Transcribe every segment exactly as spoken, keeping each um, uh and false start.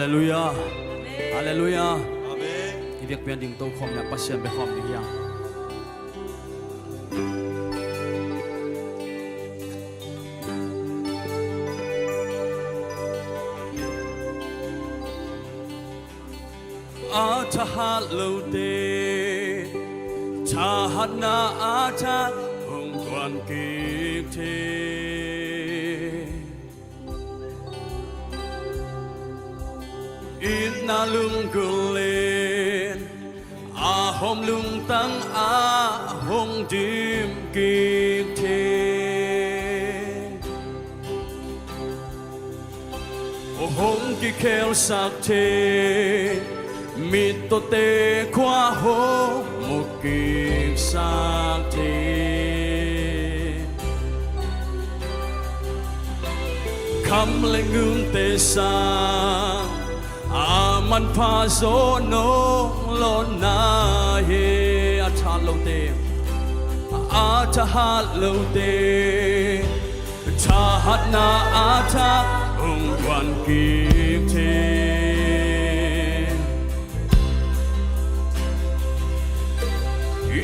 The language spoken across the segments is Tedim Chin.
Halleluiah. Halleluiah. Amen. I biakpiak ding tokhawm le Pasian biakhawm ding hi hang. A thahat lote thahatna a thak hong guan kik thei. Itna lunggulh in a hawm lungtang ah hong dim kik thei. Hong kikhelsak thei, mittawte khua hong mu kiksak thei. Kham le ngunte sang a manpha zaw nong lawnna hi. A thahat lote, a thahat lote thahatna a thak hong guan kik thei.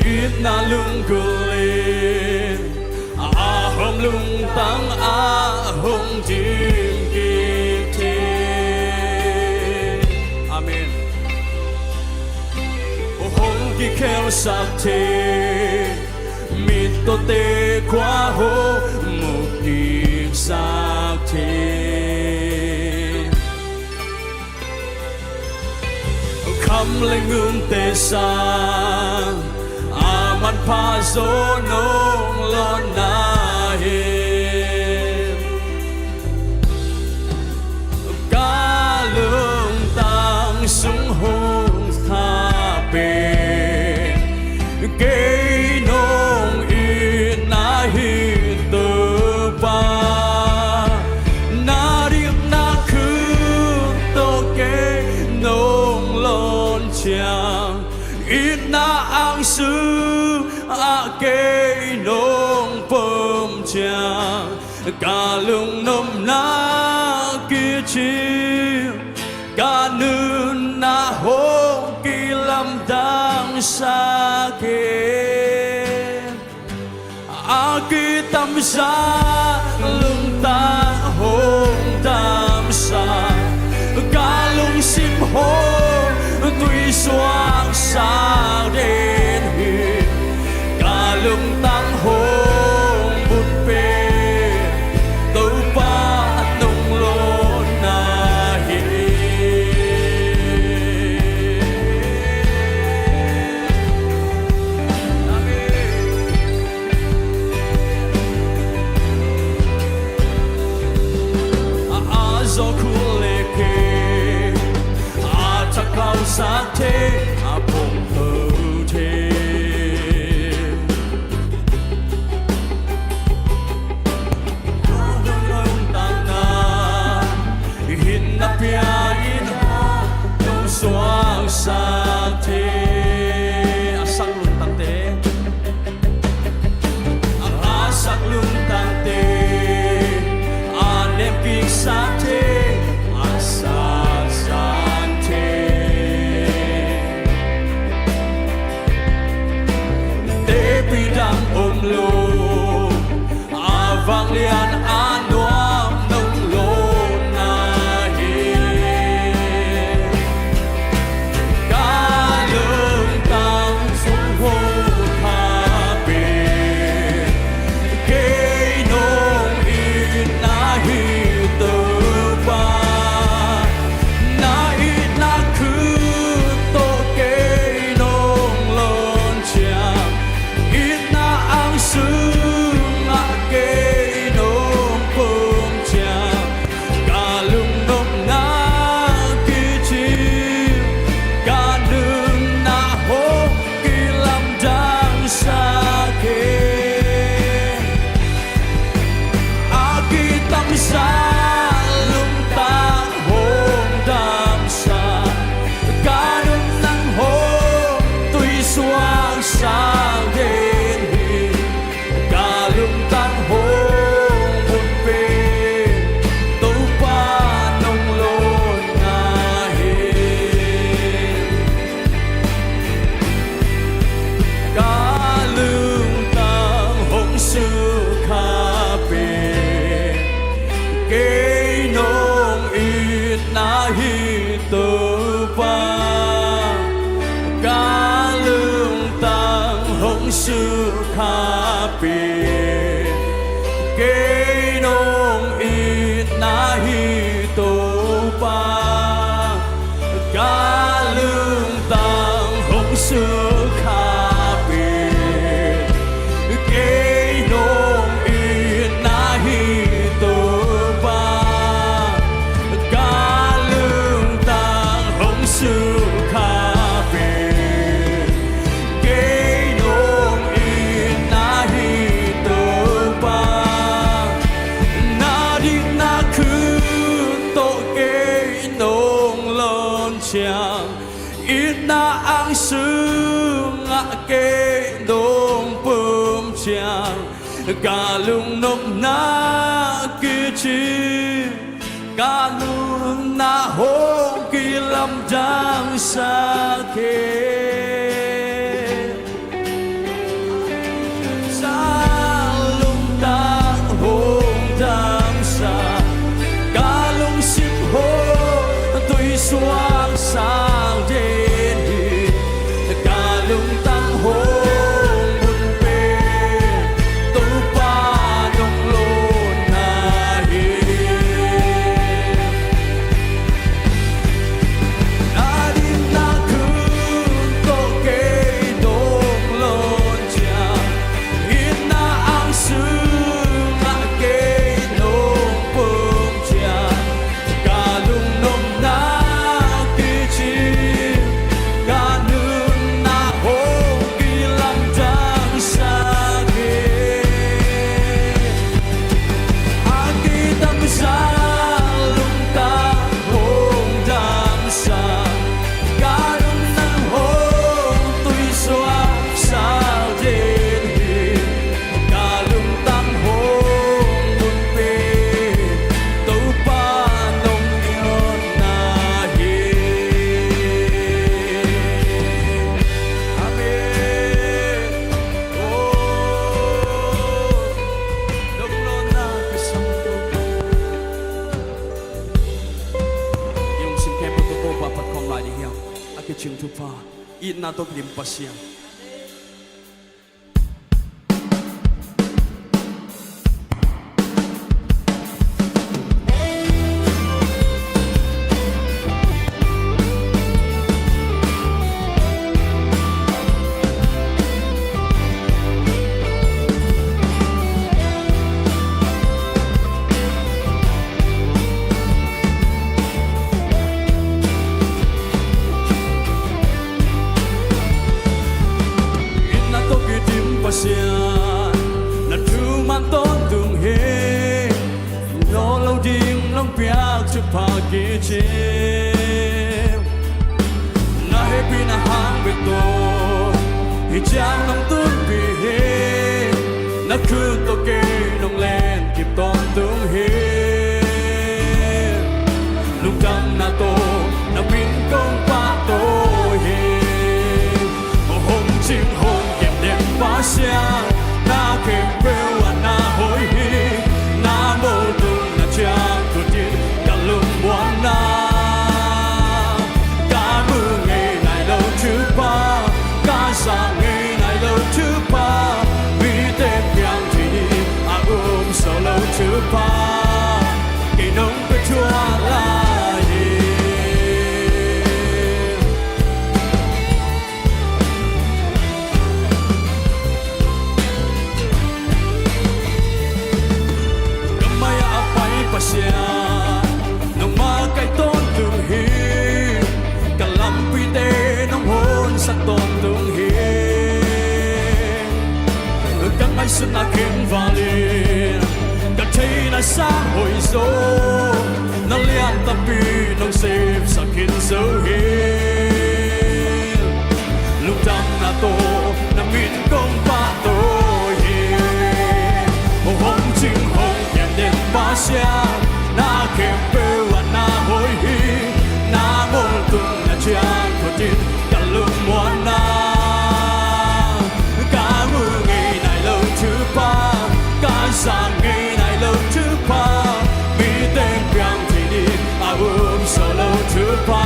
Itna lunggulh in a hawm lungtang ah hong dim kik thei. Amen. Hong kikhelsak thei, mittawte khua hong mu kiksak thei. Kham le ngunte sang a manpha zaw nong lawnna hi. Ka lungtang sung hong sa pen kei nong itna hi Topa. Na dikna khut tawh kei nong lawn ciang, itna ang sung ah kei nong pom ciang, ka lungnopna kicing, ka nunna hong kilamdangsak hi. A kitamzak lungtang hong damsak, ka lungsim hong tuisuaksak den hi. Ka lungtang hong bun pen Topa nong lawnna hi. Amen. A, a zaw khut le khe, a thak khauhsak thei, a phawk kho thei. Hong takna, hinna pia in hong suaksak thei. A sak lungtangte, a sak lungtangte, a nepkiksak thei, a saksak thei. sukha pen kei nong itna hi Topa. Na dikna khut tawh kei nong lawh ciang, itna ang sungah kei nong pom ciang, ka lungnopna kicing, ka nunna hong kilamdangsak hi. Sa lungtang hong damsak, ka lungsim hong tuisuak sak den hi. Ka lungtang hong mun pen Topa nong lawhna hi. Na dikna khut tawh kei nong lawh ciang, itna ang sungah kei nong pom ciang, ka lungnopna kicing, ka nunna hong kilamdangsak hi. A kidamsa lungtang hong damsak, ka lungtang hong tuisuak sak den hi. Ka lungtang hong mun pen Topa nong lawhna hi. Amen. Oh, nong lawhna ka sam Topa. I lungsim khempeuh tawh Topa phat khawm lai ding hi hang. A kicing thupha, itna tawh kidim Pasian. Itna tawh kidim Pasian, na thuman tawntung hi. Dawn lo ding nong piak thupha kicing, na hehpihna hang bek tawh hih ciang nong tunpih hi. Na khut tawh kei nong lenkip tawntung hi. Lungdamna tawh na min kong pahtawi hi. Hong cing hong kem den Pasian, na khempeuh ah na hoih hi. Na motung na ciang thutin ka lungmuanna, ka mu ngei nai lo thupha, ka za ngei nai lo thupha, mite piang thei ding a um zo lo thupha, kei nong pia thuah lai hi. Ka mai ah a pai Pasian, nong makaih tawntung hi. Ka lampite nong honsak tawntung hi. Ka ngaihsutna khenval in ka theihna sang hoih zaw, na lian tampi nong sepsak khin zo hi. Lungdamna tawh na min kong pahtawi hi. Hong cing hong kem den Pasian, na khempeuh ah na hoih hi. Na motung na ciang thutin ka lungmuanna, ka mu ngei nai lo thupha, ka za ngei nai lo thupha, mite piang thei ding a um zo lo thupha,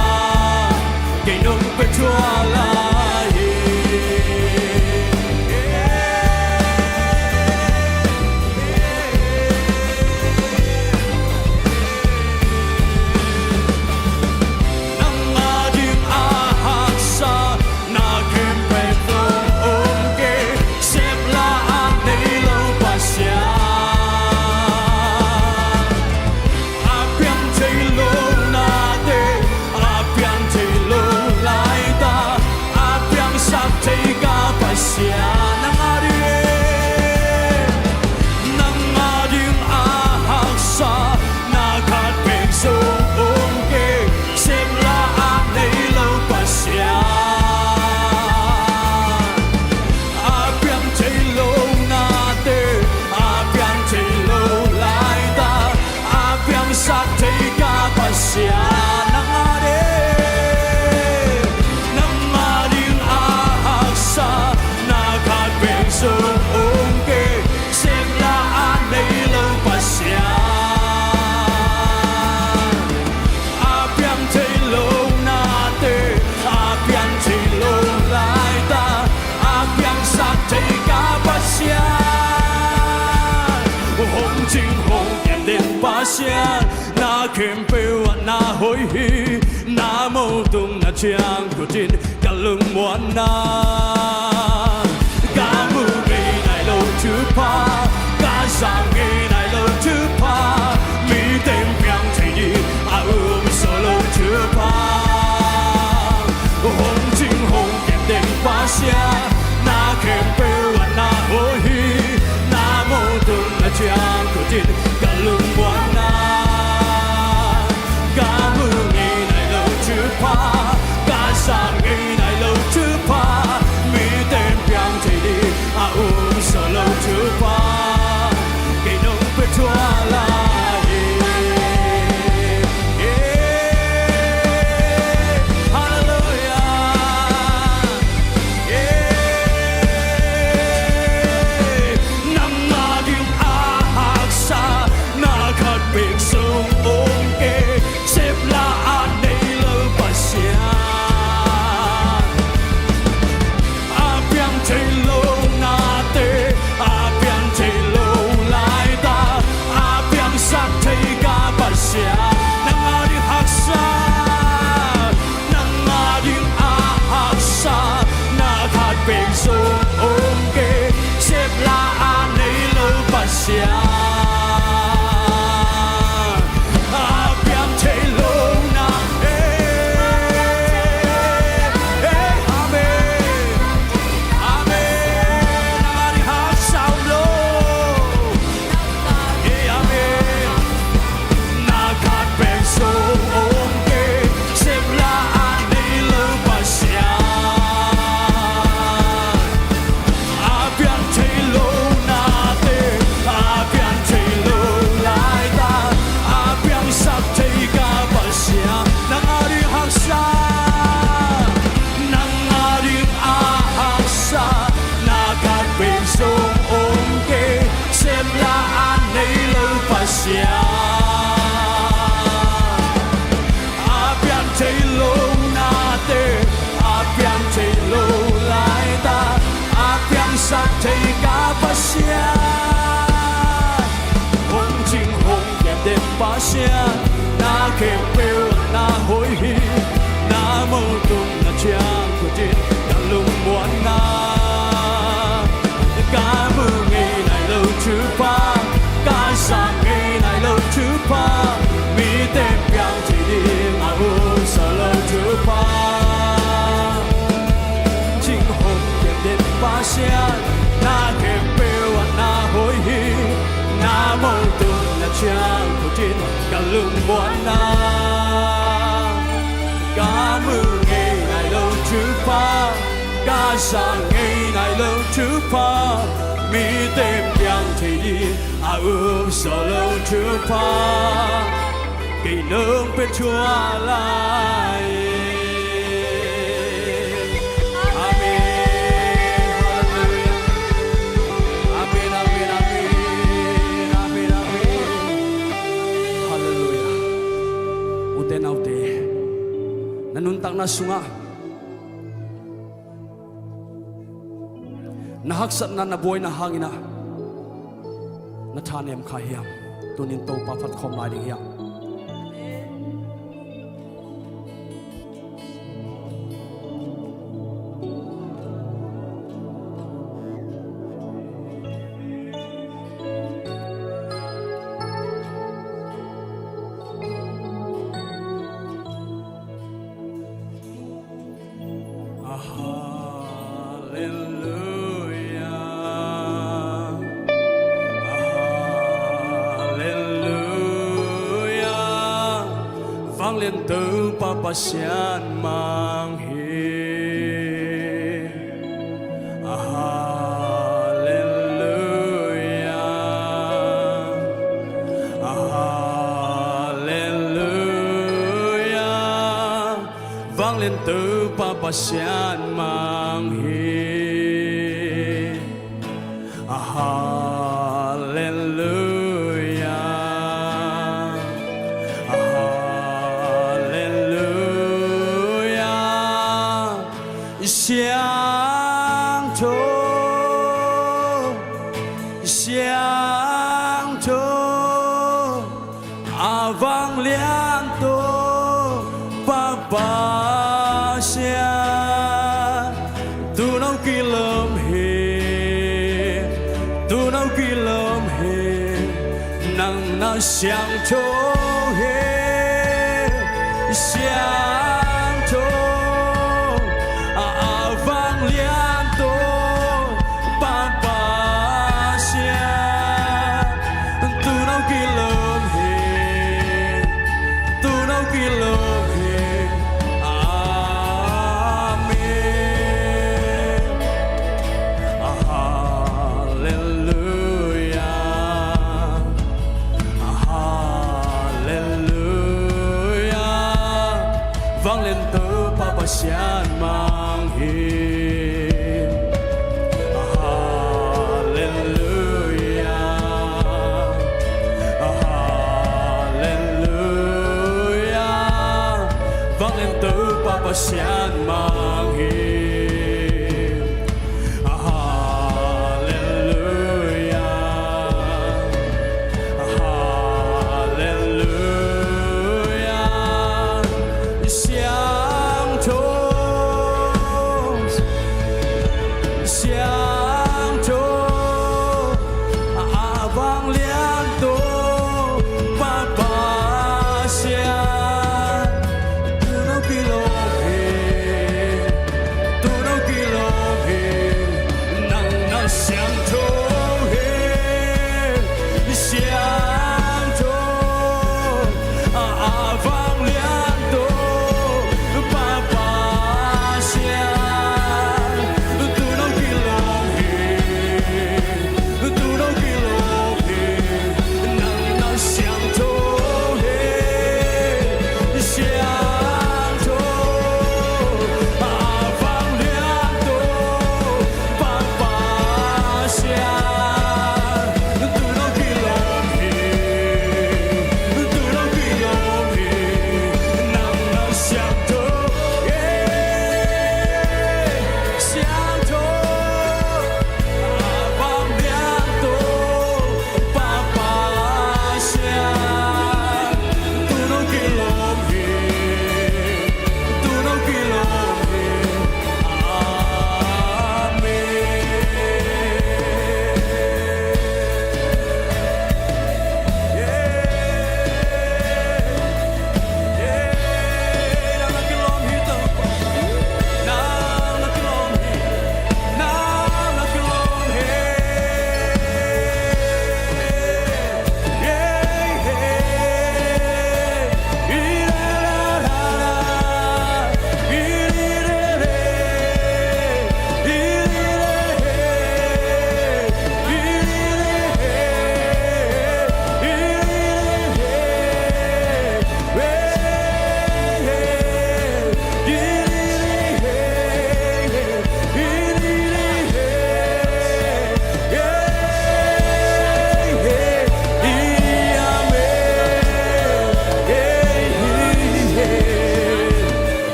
kei nong pia thuah lai hi. Nang a ding a haksa na khempeuh zong om kei, sep la a nei lo Pasian. Khempeuh ah na hoih hi, na motung na ciang khutin ka lungmuanna. Ka mu ngei nai lo thupha, ka za ngei nai lo thupha, mite in piang thei ding a um zaw lo thupha. Hong cing hong kem den Pasian, na khempeuh ah na hoih hi, na motung na ciang khutin ka lungmuanna. Ka mu ngei nai lo thupha, ka za ngei nai lo thupha, mite in piang thei ding a um zaw lo thupha, kei nong pia thuah lai hi. Halleluia. Nang a ding a haksa na khat bek zong om kei, sep la a nei lo Pasian. A piang thei lo nate, a piang thei lo laitak, a piangsak thei ka Pasian. Nang a ding haksa, nang a ding a haksa na khat bek zong om kei, sep la a nei lo Pasian. A piang thei lo na, eh, eh, amen. Amen. Nang a ding haksa om lo. Eh, amen. Na khat bek zong om kei, sep la a nei lo Pasian. A piang thei lo nate, a piang thei lo laitak, a piangsak thei ka Pasian. Nang a ding haksa, nang a ding a haksa na khat bek zong om kei, sep la a nei lo Pasian. A piang thei lo nate, a piang thei lo laitak, a piangsak thei ka Pasian. Hong cing hong kem den Pasian, na khempeuh ah na hoih hi, na motung na ciang khutin ka lungmuanna. Ka mu ngei nai lo thupha, ka za ngei nai lo thupha, mite in piang thei ding a um zaw lo thupha, cing hong kem den Pasian, na khempeuh ah na hoih hi, na motung na ciang khutin ka lungmuanna. Ka mu ngei nai lo thupha, ka za ngei nai lo thupha, mite in piang thei ding a um zaw lo thupha, kei nong pia thuah lai. Amen. Halleluia. Amen, amen, amen. Amen, amen. Halleluia. Ute naute, na nuntakna sungah na haksatna, na buaina hangin ah na thanem kha hiam? Tunin Topa phat khawm lai ding hiam? Halleluia. Halleluia. Vanglian Topa Pasian mang hi. Halleluia. Halleluia. Vanglian Topa Pasian mang hi. Halleluia. Halleluia. Siangtho, siangtho, a vanglian Siangtho hi, siangtho, a, a vanglian tawh Pa Pasian, tu'n hong kilawm hi, tu'n hong kilawm hi. Amen. Halleluia. Halleluia. Vanglian Topa Pasian mang hi. Halleluia. Halleluia. Vanglian Topa Pasian mang hi. Halleluia. Halleluia. Siangtho, siangtho, a vanglian tawh Pa Pasian, tu'n hong kilawm hi, tu'n hong kilawm hi. Nang na siangtho hi, siangtho, a, a vanglian tawh Pa Pasian, tu'n hong kilawm hi, tu'n hong kilawm hi. Nang na siangtho hi, siangtho, a vanglian tawh Pa Pasian, tu'n hong kilawm hi, tu'n hong kilawm hi. Nang na siangtho hi, siangtho, a vanglian tawh Pa Pasian, tu'n hong kilawm hi, tu'n hong kilawm hi. Amen. Yeah. Yeah. Nang na kilawm hi, Topa. Nang na kilawm hi. Nang na kilawm hi.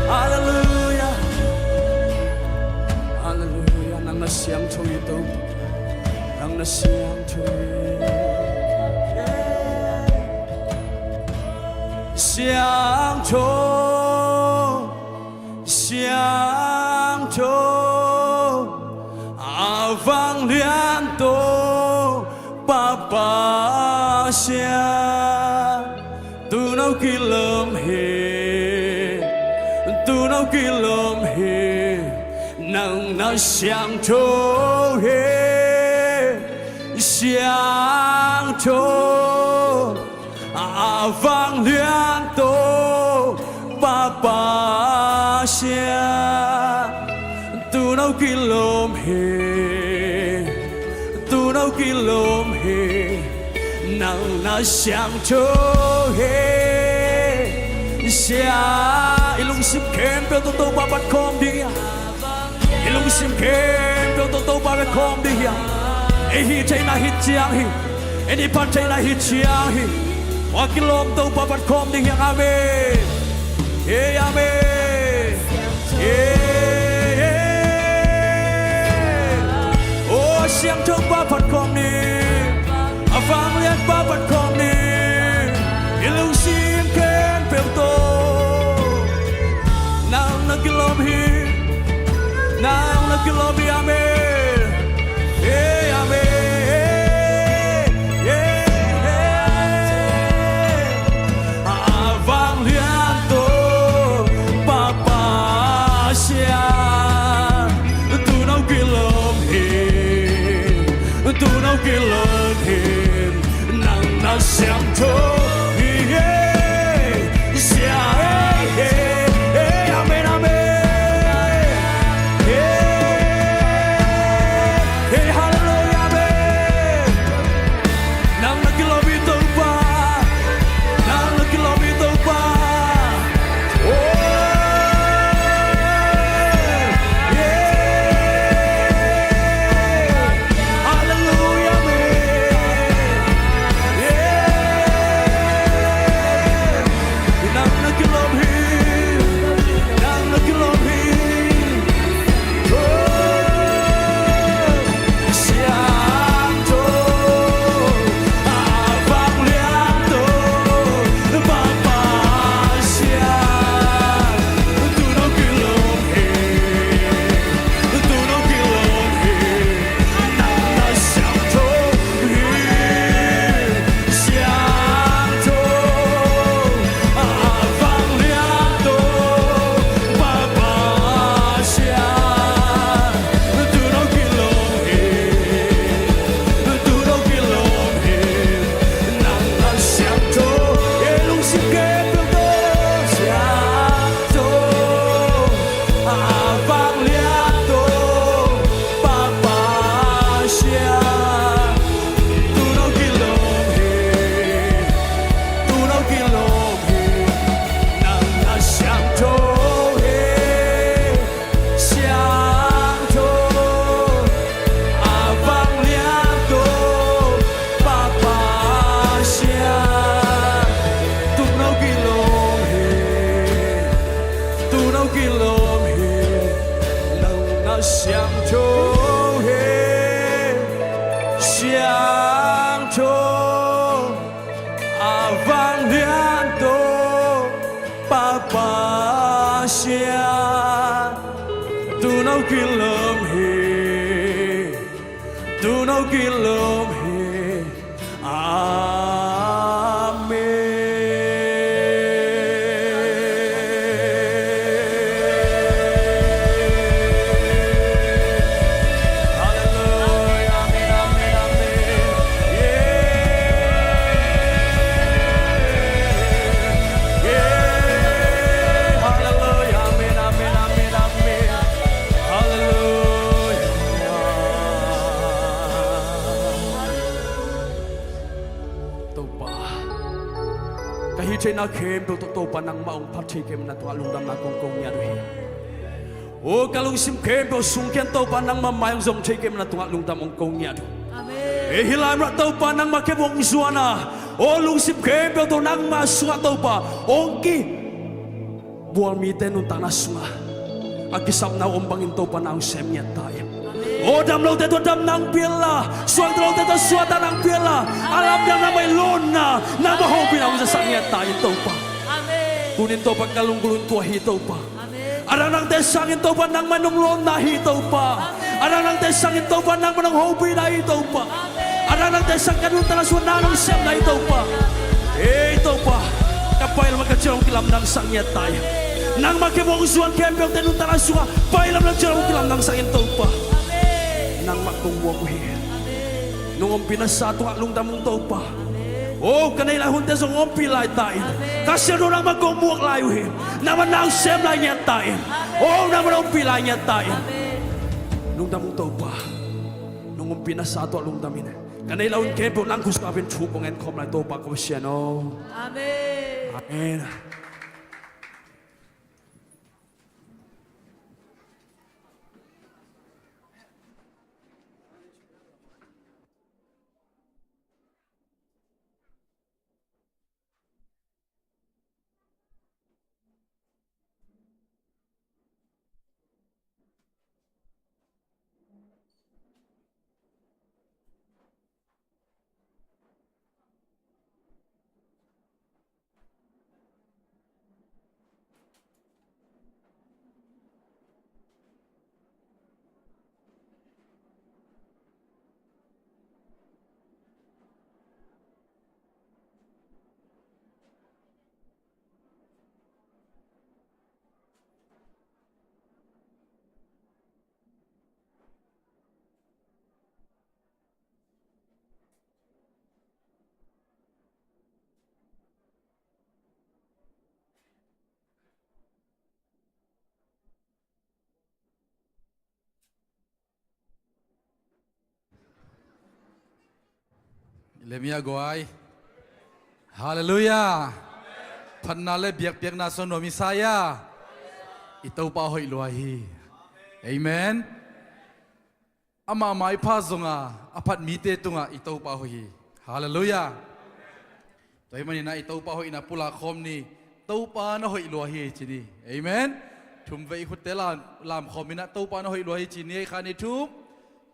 Halleluia. Halleluia. Nang na siangtho hi, Topa. Nang na siangtho hi. Siangtho, siangtho, a vanglian tawh Pa Pasian, tu'n hong kilawm hi, tu'n hong kilawm hi. Nang na siangtho hi, siangtho, a vanglian tawh Pa Pasian, tu'n hong kilawm hi, tu'n hong kilawm hi. Nang na siangtho hi. Sia, i lungsim khempeuh tawh Topa phat khawm ding hi hang. I lungsim khempeuh tawh Topa phat khawm ding hi hang. Ei hih theihna hi ciang hi. Ei pan theihna hi ciang hi. Hua kilawm Topa phat khawm ding hi hang. Amen. Ei, amen. Ei, ei. O, a siangtho Pa phat khawm ni. A vanglian Pa phat khawm ni. I lungsim khempeuh tawh nang na kilawm hi. Nang na kilawm hi, amen. Hey, amen. Hey, hey. A vanglian tawh Pa Pasian, tu no kilawm hi, tu no kilawm hi. Nang na siangtho hi, hey, sia, hey, hey, hey, amen, amen. Hey, hey, hallelujah, amen. Nang na kilawm hi Topa, nang na kilawm hi Topa. Oh, yeah. Hallelujah, amen. Yeah. Nang na kilawm hi, nang na kilawm hi. Oh, siangtho, a vanglian tawh Pa Pasian, tu no kilawm hi, tu no kilawm hi. Nang na siangtho hi, siangtho, a vanglian tawh Pa Pasian, tu no kilawm hi, tu no kilawm hi. Nang na siangtho, e lungsim khempeuh tawh siangtho, a vanglian tawh Pa Pasian, tu no kilawm hi, tu no kilawm hi. Nang na siangtho hi, siangtho, a vanglian tawh Pa Pasian, tu no kilawm hi, tu no kilawm hi. Nang na siangtho hi, siangtho, a vanglian tawh Pa Pasian, tu no kilawm hi, tu no kilawm hi. Amen. Hallelujah. Amen, amen, amen. Yeah. Yeah. Hallelujah. Amen, amen, amen, amen. Hallelujah. Topa, ka hih theihna khempeuh tawh Topa nangmah hong phat thei kei manin na tungah lungdamna kong ko ngiat uh hi. O ka lungsim khempeuh sungkhia-in Topa nangmah mai hong zong thei kei manin na tungah lungdam hong ko ngiat uh. Amen. Ei hih lai munah Topa nangmah khempeuh hong zuan a, o lungsim khempeuh tawh nangmah sungah Topa hong ki bual mite nuntakna sungah a kisapna uh om bangin Topa nang sem ngiat ta in. Amen. O dam lote tawh damna hong pia inla, suakta lote tawh suakta nang pia inla, a lamdang nangmah i lawnna, nangmah hopihna hong zasak ngiat ta in Topa. Amen. Tunin Topa ka lunggulh un tua hi Topa. Amen. A dang dangte sangin Topa nangmah nong lawnna hi Topa. Amen. A dang dangte sangin Topa nangmah nong hopihna hi Topa. Amen. A dang dangte sang ka nuntakna sungah nang nong semna hi Topa. Ei Topa, ka pailam ka cial hong kilamdangsak ngiat ta in. Nangmah khempeuh hong zuan khempeuhte nuntakna sungah pailam na cial hong kilamdangsak in Topa. Amen. Nangmah kong muak uh hi. Amen. Nong ompihna sa tungah lungdam ung Topa. Amen. O ka neih lai hunte zong hong ompih lai ta in. Amen. Ka siangtho nangmah kong muak lai uh hi. Nangmah nang sem lai ngiat ta in. Amen. O nangmah nong ompih lai ngiat ta in. Amen. Lungdam ung Topa. Nong ompihna sa tungah lungdam in. Ka neih lai hun khempeuh nang khutsung pen thu kong en khawm lai Topa ka Pasian aw. Amen. Amen. Lemia guai. Halleluiah. Phatna le biakpiakna sung nuam i sa ia. I Topa hoih lua hi. Amen. Amah maipha zonga a phat mite tungah i Topa hoih hi. Halleluiah. Tua hih maninah i Topa hoihna pulak khawm ni. Topa na hoih lua hi ci ni. Amen. Thumvei i khutte lam, lam khawm inah Topa na hoih lua hi ci ni. Ei kha ni thum.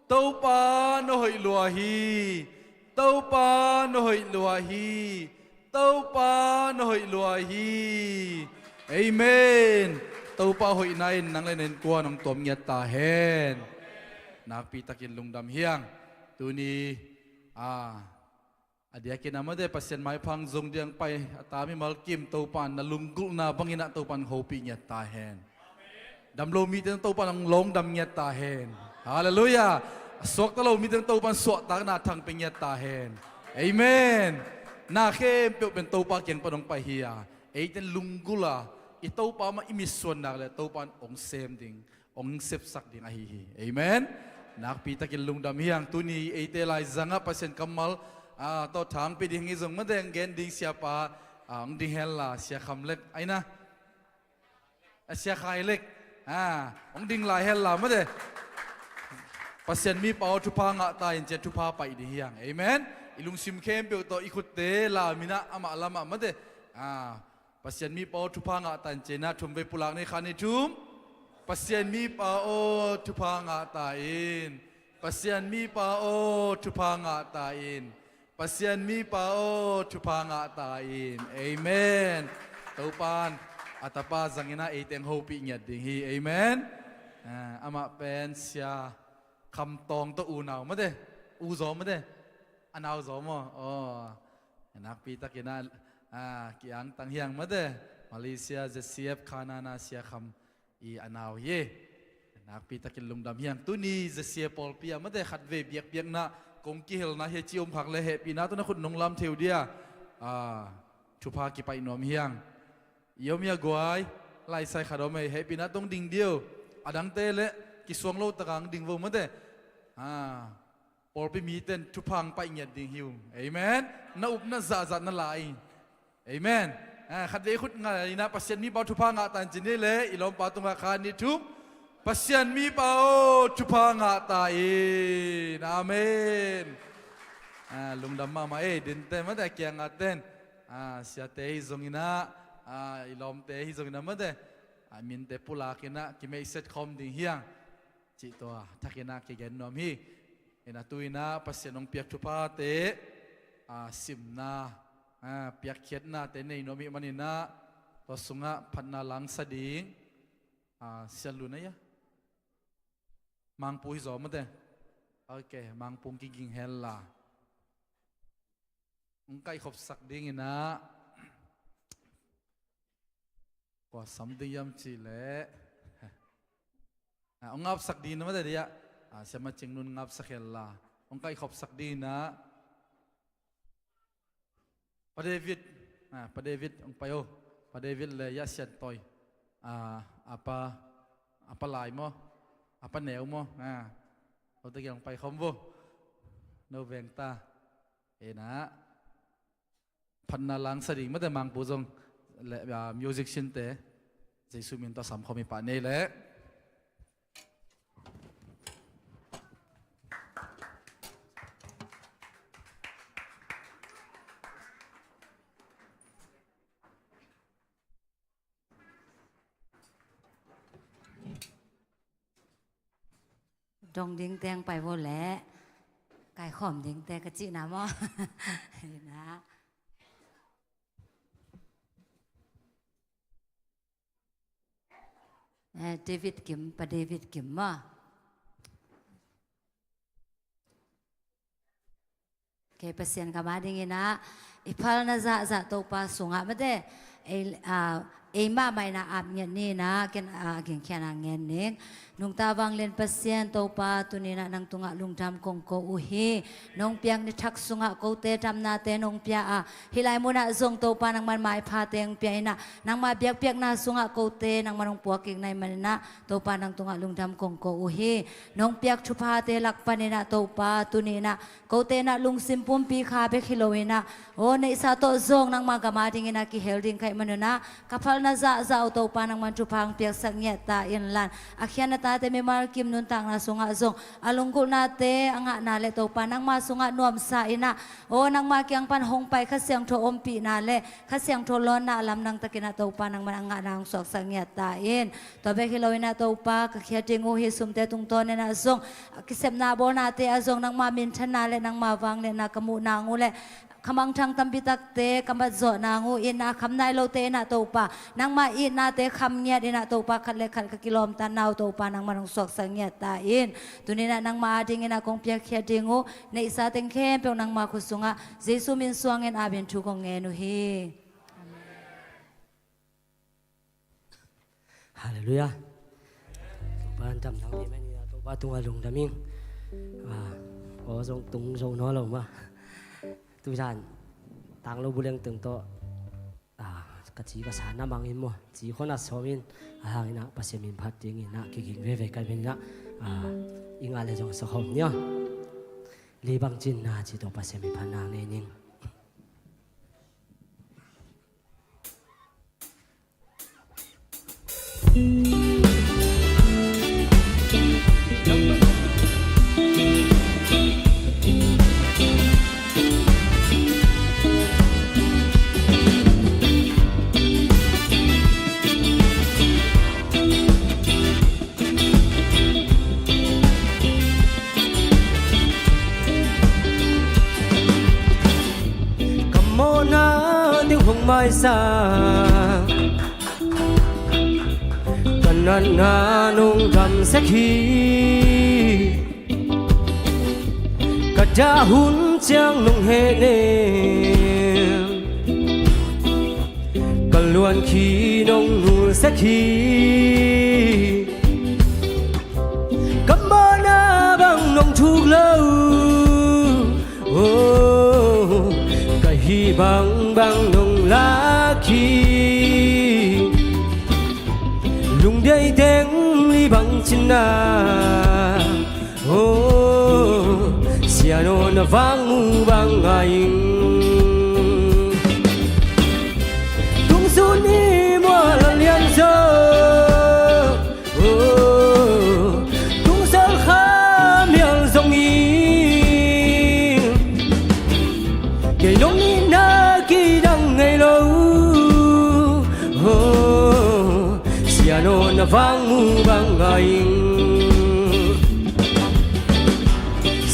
Topa na hoih lua hi. Topa na hoih lua hi. Topa na hoih lua hi. Amen. Topa hoihna in nang le na innkuan hong tuam ngiat ta hen. Nakpi takin lungdam hiang. Tuni a a diakin a mate Pasian maipha zong diang pai a ta mimal kim Topa na lunggulhna banginah Topa hopih ngiat ta hen. Damlo mite Topa hong lawng dam ngiat ta hen. Halleluiah. A suakta lo mite Topa suahtakna thangpia ngiat ta hen. Amen. Na khempeuh pen Topa kiang pan hong pai hi a, eiten lunggulh a i Topa mah i mitsuan nak le Topa hong sem ding, hong sepsak ding ahi hi. Amen. Nakpi takin lungdam hiang. Tuni eite laizangah Pasian kammal a tawh thangpi ding hi zong mate hong gen ding siapa a hong ding henla, Sia Kham Lek aina. A Sia Khai Lek a hong ding lai henla mate. Pasian mipa aw thupha ngah ta in cia thupha paih ding hiang. Amen. I lungsim khempeuh tawh i khutte lam inah amah lamah mate a Pasian mipa aw thupha ngah ta in ci inah thumvei pulak ni kha ni thum. Pasian mipa aw thupha ngah ta in. Pasian mipa aw thupha ngah ta in. Pasian mipa aw thupha ngah ta in. Amen. Topan a tapa zang inah eite hong hopih ngiat ding hi. Amen. A, amah pen Sia Kham Tawng tawh unau mate. U zaw mate. A nau zaw maw? Aw. Nakpi takinah a kiangtang hiang mate. Malaysia Z C F Kanana Sia Kham i a nau hi. Nakpi takin lungdam hiang. Tuni Z C F pawlpi ah mate khatvei biakpiakna kong kihelna hi ci om khak le hehpihna tawh na khut nong lam theu dia. A, thupha kipaih nuam hiang. I om ia guai, laisai khat om ei, hehpihna tawh ding dio. A dangte le kisuang lo takang ding vo mate. A, pawlpi miten thupha hong paih ngiat ding hi ung. Amen. Na upna zahzah na la in. Amen. A, khatvei khut ngai inah Pasian mipa aw thupha ngah ta in ci ni le i lawmpa tungah kha ni thum. Pasian mipa aw thupha ngah ta in. Amen. A, lungdam mahmah ei, dinte mate a kiangah ten. A, siate hi zong inah, a, i lawmte hi zong inah mate. A, minte pulak inah kimeihset khawm ding hiang. Cih tua thakinah kigen nuam hi. Inah tu inah Pasian hong piak thuphate a simna, a, piakkhiatnate nei nuam hi maninah tua sungah phatna langsa ding a sianlun a ia. Mangpu hi zaw mate. Ok, Mangpu hong kiging henla. Hong kaihkhopsak ding inah kua sam ding hiam cih leh, a, hong ngapsak ding inah mate dia. A, Siama Cing Nun ngapsak henla. Hong kaihkhopsak ding inah Pa David, a, Pa David hong pai o. Pa David le Yah Sian Toi. A, a pa, a pa lai maw? A pa neu maw? A, o tegel hong pai khawm vo. No veng ta. Inah phatna langsa ding mate Mangpu zong le, a, musician te Jesu min tawh sam khawm hi pah ni le. Dong dingte hong pai vo leh kaikhawm dingte ka cihna maw? Inah. Eh, David Kim, Pa David Kim maw? Kei Pasian kammal ding inah i phalna zahzah Topa sungah mate, Ei, aa, ei mahmah in ah ap ngiat ni in ah, ken, aa, a gingkhiatna ngen ning. Nungta vanglian Pasian Topa, tuni in ah nang tungah lungdam kong ko uh hi. Nong piak ni thak sungah kote damnate nong pia a, hih lai munah zong Topa nangman maipha teng pia in ah, nangma biakpiakna sungah kote nangman hong puak kik na hih manin ah, Topa nang tungah lungdam kong ko uh hi. Nong piak thuphate lak panin ah Topa, tuni in ah kote in ah lungsim pumpi kha bek hi lo in ah, aw, neihsa tawh zong nangma gam a dingin ah kihel ding ka hih manun ah, ka phalna zahzah uh Topa nangman thupha hong piaksak ngiat ta in la, a khiatna tate mimal kim nuntakna sungah zong a lunggulhnate a ngahna le Topa nangma sungah nuamsa in ah, aw, nangma kiang pan hong pai Kha Siangtho ompihna le Kha Siangtho lawnna a lamdang takin ah Topa nangman a ngahna hong suaksak ngiat ta in. Tua bek hi lo in ah Topa, ka khiat ding uh hih sumte tungtawn in ah zong, a kisepna bawlnate ah zong nangma minthanna le nangma vangliatna ka muh nang uh le, ka mangthang tampi takte ka mat zawh nang uh in ah, kham nai lote in ah Topa, nangma itnate kham ngiat in ah Topa, khat le khat ka kilawmtatna uh Topa nangman hong suaksak ngiat ta in. Tuni in ah nangma a dingin ah kong piakkhiat ding uh neihsa teng khempeuh nangma khut sungah Jesu min suangin ap in thu kong ngen uh hi. Halleluiah. Topa an damna hong pia manin ah Topa tungah lungdam ing. Ah, aw zong tung zo nawn lo mah. Tu zan tang lo buleng tung tawh, ah, ka ci ka sa na mang in maw, ci khawng a sawm in, a hang in ah Pasian min phat dingin ah kiging veve ka hih manin ah, ah, i ngah le zong sa khawm ni aw. Li bang cin na ci tawh Pasian min phat nang nei ning. Ka mawhna ding hong maisak, ka natna nong damsak hi. Ka dah hun ciang nong hehnem, ka luan khi nong nulsak hi. Ka mawhna bang nong thuk lo, oh, ka hih bangbang nong lak hi. Lungdei teng li bang cin na, oh, Sian aw na vang mu bang ngai ing. Tungsuni mual a lian zaw, oh, tungsawl kha mial zong in, kei nong itna kidang ngei lo, oh, Sian aw na vang mu bang ngai ing.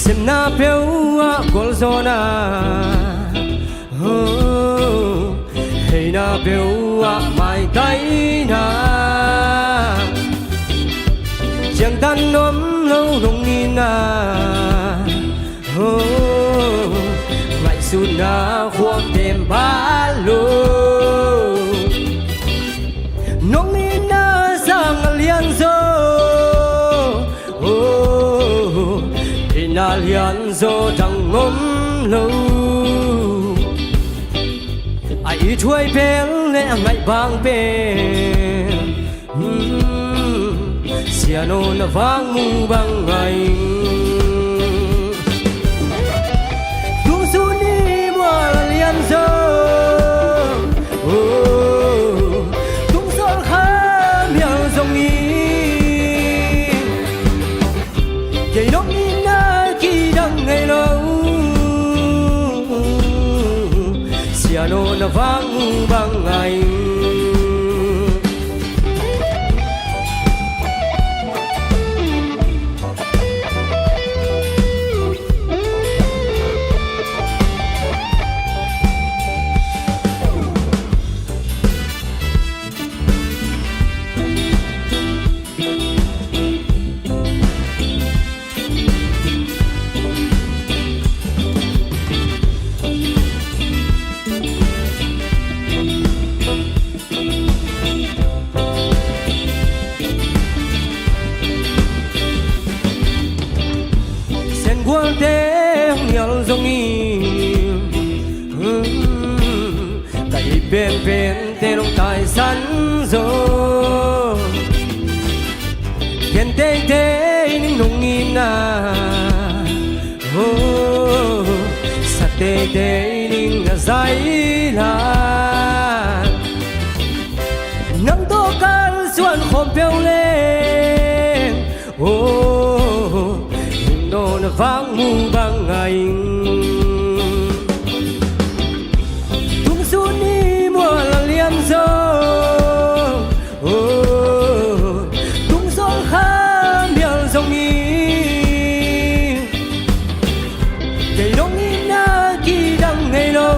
Sepna peuh ah gualzawhna, oh, heina peuh ah maitaina, ciangtan nuam lo nong itna, oh, ngaihsutna khuak tem pha lo. Nong itna sang a lian zaw, oh, itna lian zaw dang om lo. A ithuai pel le a ngaih bang pel, hmm, Sian aw na vang mu bang ngai ing. Tungsuni mual a lian zaw, oh, tungsawl kha mial zong in, kei nong itna kidang ngei lo, Sian aw na vang mu bang ngai ing. San zo gen teitei ning nong itna, oh, sa teitei ning a zai lai. Nang tawh kalsuan khawm peuh leng, oh, ning nawn a vang mu bang a ing. Tungsut ni mual a liam zong, oh, tungzol kha mial zong hi. Kei nong itna kidang ngei lo,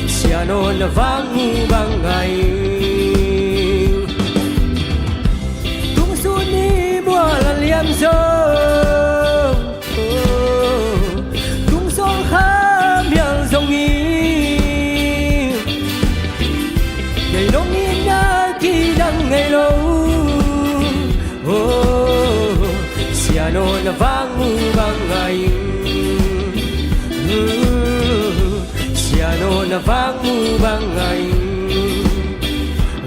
sia nawn a vang mu bang a ing. Tungsut ni mual a liam zong, tungzol kha mial zong hi. Kei nong itna kidang ngei lo, oh, sia nawn a vang mu bang a ing. Sia nawn a vang mu bang a ing.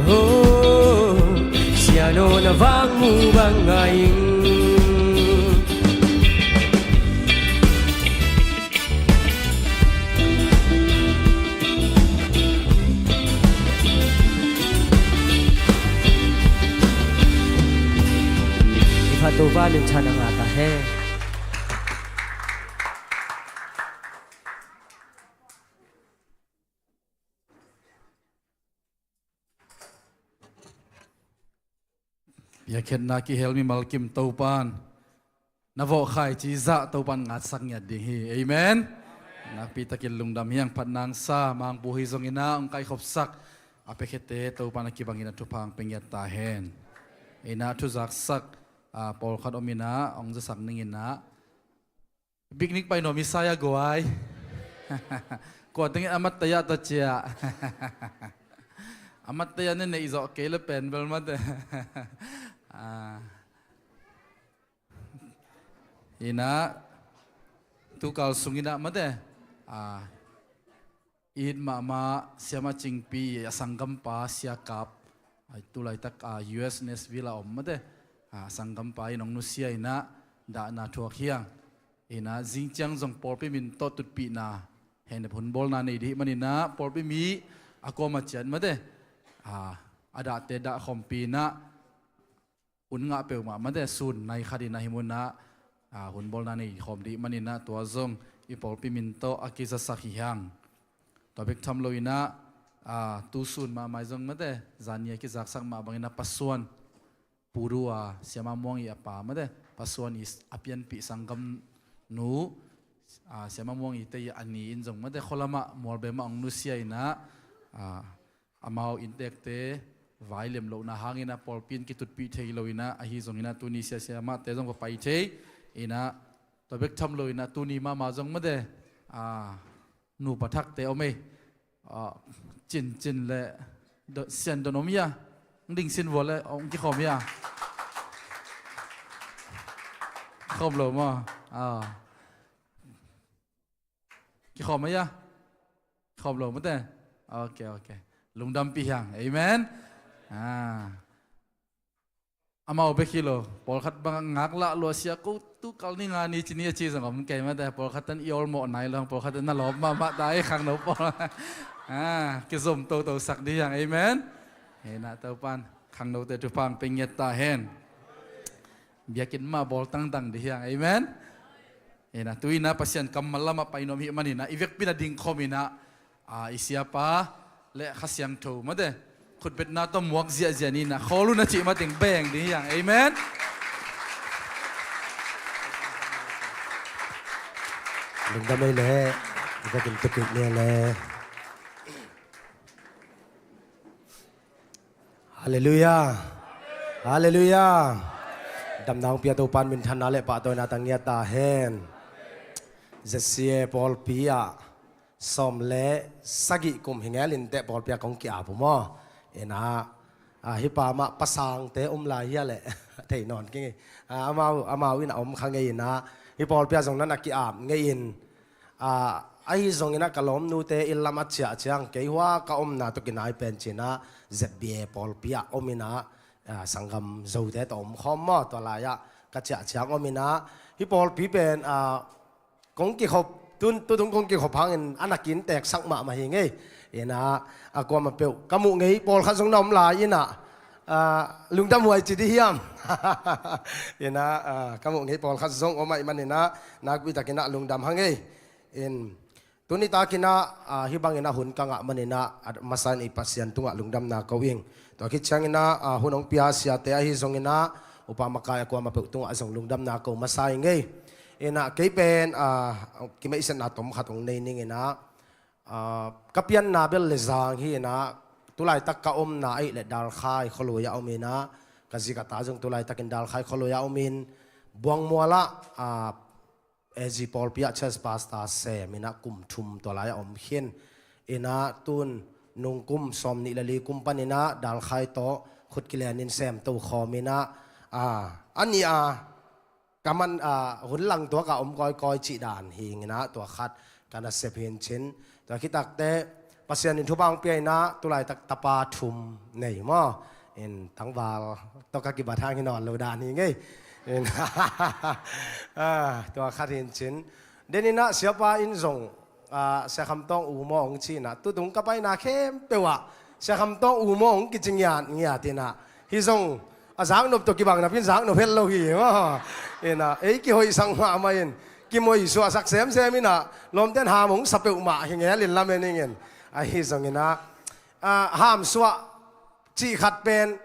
Oh, sia nawn a vang mu bang a ing. Hi phat Topa min than a ngah ta hen. Biakhiatna kihel mimal kim Topan na vawh khaici zah Topan ngatsak ngiat ding hi. Amen. Nakpi takin lungdam hi hang. Phatna sa Mangpu hi zongin ah hong kaikhopsak a piakhiate Topan a kibangin a thupha hong pia ngiat ta hen. Inah thuzaksak, ah, pawlkhat om inah hong zasak ning inah. Picnic pai nuam hi sa a guai. Kua tengin a mat taya ta cia. A mat taya ne neih zawh kei le pen bel mate. Ah. Inah tukal sung inah mate. Ah. It mahmah Siamah Cingpi a sanggampa Sia Kap, a tulaitak, a, U S Nashville a om mate, a, sanggampa in hong nusia inah dahna thuak hi hang. Inah zing ciang zong pawlpi min tawh tutpihna hei nep hun bawlna nei dih man inah pawlpi mi a kuama ciat mate, a, a dahte dah khawmpi inah hun ngah peuhmah mate, sun nai khat inah hih munah, a, hun bawlna nei khawm dih man inah tua zong i pawlpi min tawh a kizasak hi hang. Tua bek tham lo inah, a, tu sun mahmah zong mate, zan ni a kizaksak mah bang inah Pasuan Puru a Siamah Muang i a pa mate, Pasuan i a pianpih sanggam nu, a, Siamah Muang i te i a ni in zong mate, khualamah Mualbem ah hong nusia inah, a, amau inntekte vai lem lohna hangin a pawlpi in kitutpih thei lo inah, ahi zong inah tuni siasia mahte zong va pai thei inah, tua bek tham lo inah tuni mahmah zong mate, a, nupa thakte om ei, a, Cin Cin le do, Sian Don om ia, ding sin vua le hong kikhawm ia. Khawm lo maw? A. Kikhawm a ia? Khawm lo mate. Ok, ok. Lungdampih hiang. Amen. Ah. Amau bek hi lo. Pawlkhat bang ngaklah lua sia ko tu kal ni nga ni ci ni a ci zong om kei mate. Pawlkhat tan i awlmawh nai lo. Pawlkhat tan na lawp mahmah ta i khangno pawl. Ah, kizom toto sak dih hiang. Amen. Hei na Topan khangnote thupha hong pia ngiat ta hen. Biakinn mah bawl tangtang dih hiang. Amen. Inah tu inah Pasian kammal lamah pai nuam hih man inah i vekpi inah dingkhawm inah, a, i siapa le Kha Siangtho mate khutbetna tawh muak ziahziah ni inah khawl un a cih mateng beng dih hiang. Amen. Lungdam ei le. I vekin tukik ni le. Halleluiah. Halleluiah. Damna hong pia Topan minthanna le pahtawina tang ngiat ta hen. Z C A pawlpi ah sawm le sagih kum hi ngel in teh pawlpi ah kong ki-ap uh maw? Inah, a, hih pa mah pasangte um lai hia leh thei nawn kei ngei. A, amau, amau in a om kha ngei inah hih pawlpi ah zong nan a ki-ap ngei in. Ah, ahi zongin ah ka lawmnute inn lam a ciah ciang kei hua ka omna tawh kinai pen ci-in ah Z B A pawlpi ah om in ah, ah, sanggam Zote tawh om khawm maw, tua lai-ah ka ciah ciang om in ah, hih pawlpi pen, ah, kong kikhop, tun, tutung kong kikhop hangin a nakin teksak mahmah hi ngei. In ah, a kuamah peuh ka muh ngei pawlkhat zong na om lai in ah, ah, lungdam huai ci dih hiam? In ah, ah, ka muh ngei pawlkhat zong om ahih manin ah, nakpi takin ah lungdam hang ei. In, tuni takin ah, ah, hih bangin ah hun ka ngah manin ah, a masa in i Pasian tungah lungdamna ko ing. Tua khit ciangin ah, ah, hun hong pia siate ahi zongin ah, upa makai a kuamah peuh tungah zong lungdamna ko masa ing ei. In ah, kei pen, ah, kimeihsetna tom khat hong nei ning in ah, ah, ka pianna bel Lezang hi in ah, tulaitak ka omna ahih leh Dalkhai khualui ah om in ah, ka zi ka ta zong tulaitakin Dalkhai khualui ah om in, Buangmual ah, ah, A G pawlpi ah church pastor sem in ah kum thum tua lai-ah om khin. In ah tun nung kum sawmnih le li kum panin ah Dalkhai tawh khut kilenin semto khawm in ah, ah, a nih a ka man, ah, hun lang tuak a om kawikawi cih dan hi ing in ah, tua khat ka nasep hi in cin. Tua khit takteh Pasian in thupha hong pia in ah, tulaitak tapa thum nei maw. In tangval tawh ka kibat hang hi nawn lo dan hi ngei. In, ah, tua khat hi in cin. Den in ah siapa in zong, ah, Sia Kham Tawng U maw hong ci in ah, tutung ka paina khempeuh ah Sia Kham Tawng U maw hong kici ngiatngiat in ah, hih zong a zaknop tawh kibang napi in zaknop het lo hi maw. In ah, ei kihoihsak mahmah in, kimoisuahsak semsem in ah, lawmte'n ham hong sa peuhmah hi ngel in lamen ing in. Ahi zongin ah, ah, hamsuah cih khat pen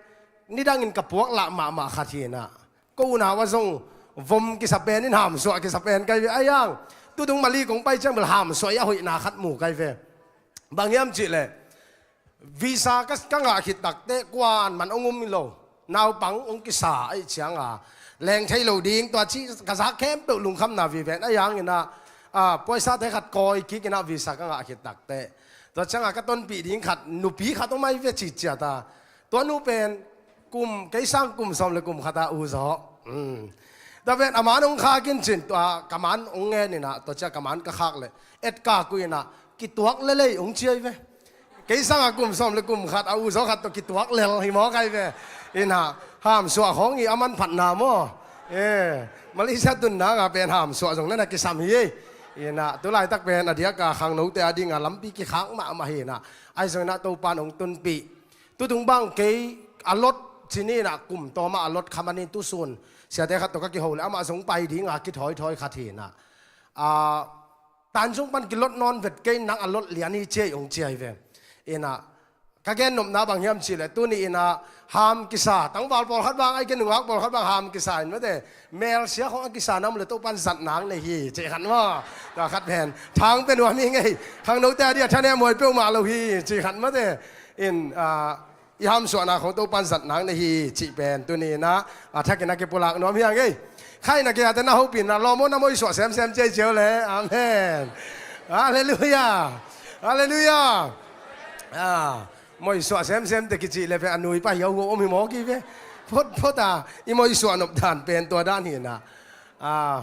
nidangin ka puaklah mahmah khat hi in ah, ko unau ah zong vom kisa pen in hamsuah kisa pen ka hi ve. Ahi hang tutung Mali kong pai ciang bel hamsuah i a hoihna khat mu ka hi ve. Bang hiam cih leh, visa ka, ka ngah khit takteh kuaman hong um hi lo. Naupang hong kisa ahih ciang a, leng thei lo ding, tua ci ka zak khempeuh lungkhamna vive in, ahi hangin ah, ah, paisate khat kawi kik in ah visa ka ngah khit takteh, tua ciang a ka tonpih ding khat, nupi khat om ahi ve ci ciat a. Tua nu pen kum, kei sang kum sawm le kum khat a u zaw. Hmm. Tua pen a man hong khak in cin, tua ka man hong ngen in ah, tua ciang ka man ka khak leh, etkak uh in ah, kituak lel ei hong ci ahi ve. Kei sang a kum sawm le kum khat a u zaw khat tawh kituak lel hi maw ka hi ve. In ah, hamsuah khawng hi a manphatna maw. Eh, Malaysia tun nang a pen hamsuah zong na na kisam hi ei. In ah, tulaitak pen a diak a khangnote a ding a lampi kikhak mahmah hi in ah, ahi zongin ah Topa'n hong tunpih. Tutung bang kei a lot ci ni in ah, kum tawm ah a lot kha man in, tusun siate khat tawh ka kiho leh amah zong pai ding a kithawithawi khat hi in ah, ah, Tanzung pan kilot nawn vet kei, nang a lot lian hi ci ei hong ci ahi ve. In ah, ka gennopna bang hiam cih leh, tuni in ah ham kisa, tangval pawlkhat bang, ahih kei leh nungak pawlkhat bang ham kisa in mate, melsia khawng a kisa na om leh Topa'n zat nang nei hi cih khat maw. Tua khat pen thang pia nuam hi ngei. Khangnote a ding a thanem huai peuhmah lo hi cih khat mate. In, ah, i hamsuahna khawng Topa'n zat nang nei hi cih pen tuni in ah, a thakin a kipulak nuam hi ing ei. Khaina kei a te na hopih in ah, lawm aw, na moisuah semsem ci ei ciau le. Amen. Halleluiah. Halleluiah. Ah, moisuah semsem te kicih leh pen a nuipa hiauhuau om hi maw ki ve. Photphot a i moisuah nop dan pen tua dan hi in ah, ah,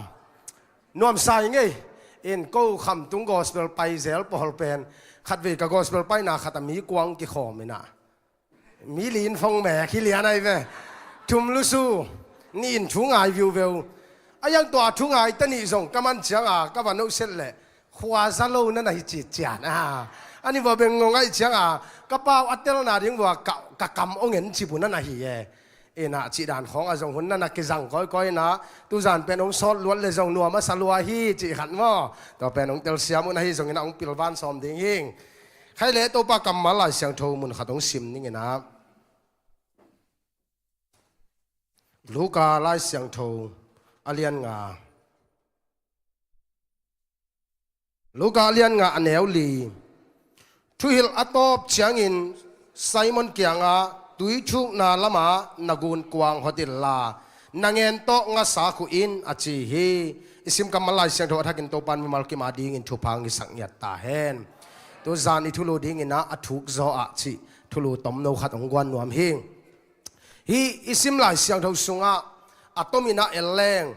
nuamsa hi ngei. In ko Khamtung gospel pai zel pawl pen, khatvei ka gospel paina khat a mi kuang kikhawm in ah, mi li in phong mek hi lian ahi ve. Thum lusu, nih in thu ngai viuveu. Ahi hang tua thu ngaite nih zong ka man ciang a ka va nohset leh, khua za lo na na hi citciat a, a ni vua beng ngong ahih ciang a, ka pau a telna ding vua ka, ka kam hong en cip uh na na hi e. In ah, cih dan khawng a zong hun na na kizang kawikawi in ah, tuzan pen hong sawt luat leh zong nuam a sa lua hi cih khat maw. Tua pen hong telsiam un, ahi zongin ah hong pilvan sawm ding hing. Khai leh Topa kammal Lai Siangtho mun khat hong sim ning in ah, Luka Lai Siangtho a lian nga. Luka a lian nga a neu li. Thuhilh a tawp ciangin Simon kiangah, "Tui thukna lamah na gunkuang hot inla, na ngen tawh ngasa khuh in," a ci hi. I sim kammal Lai Siangtho a thakin Topa'n mimal kim a dingin thupha hong hisak ngiat ta hen. Tuzan i thulu dingin ah, a thuk zaw ah cih thulu tomno khat hong guan nuam hing. Hih i sim Lai Siangtho sungah a tomin ah en leng,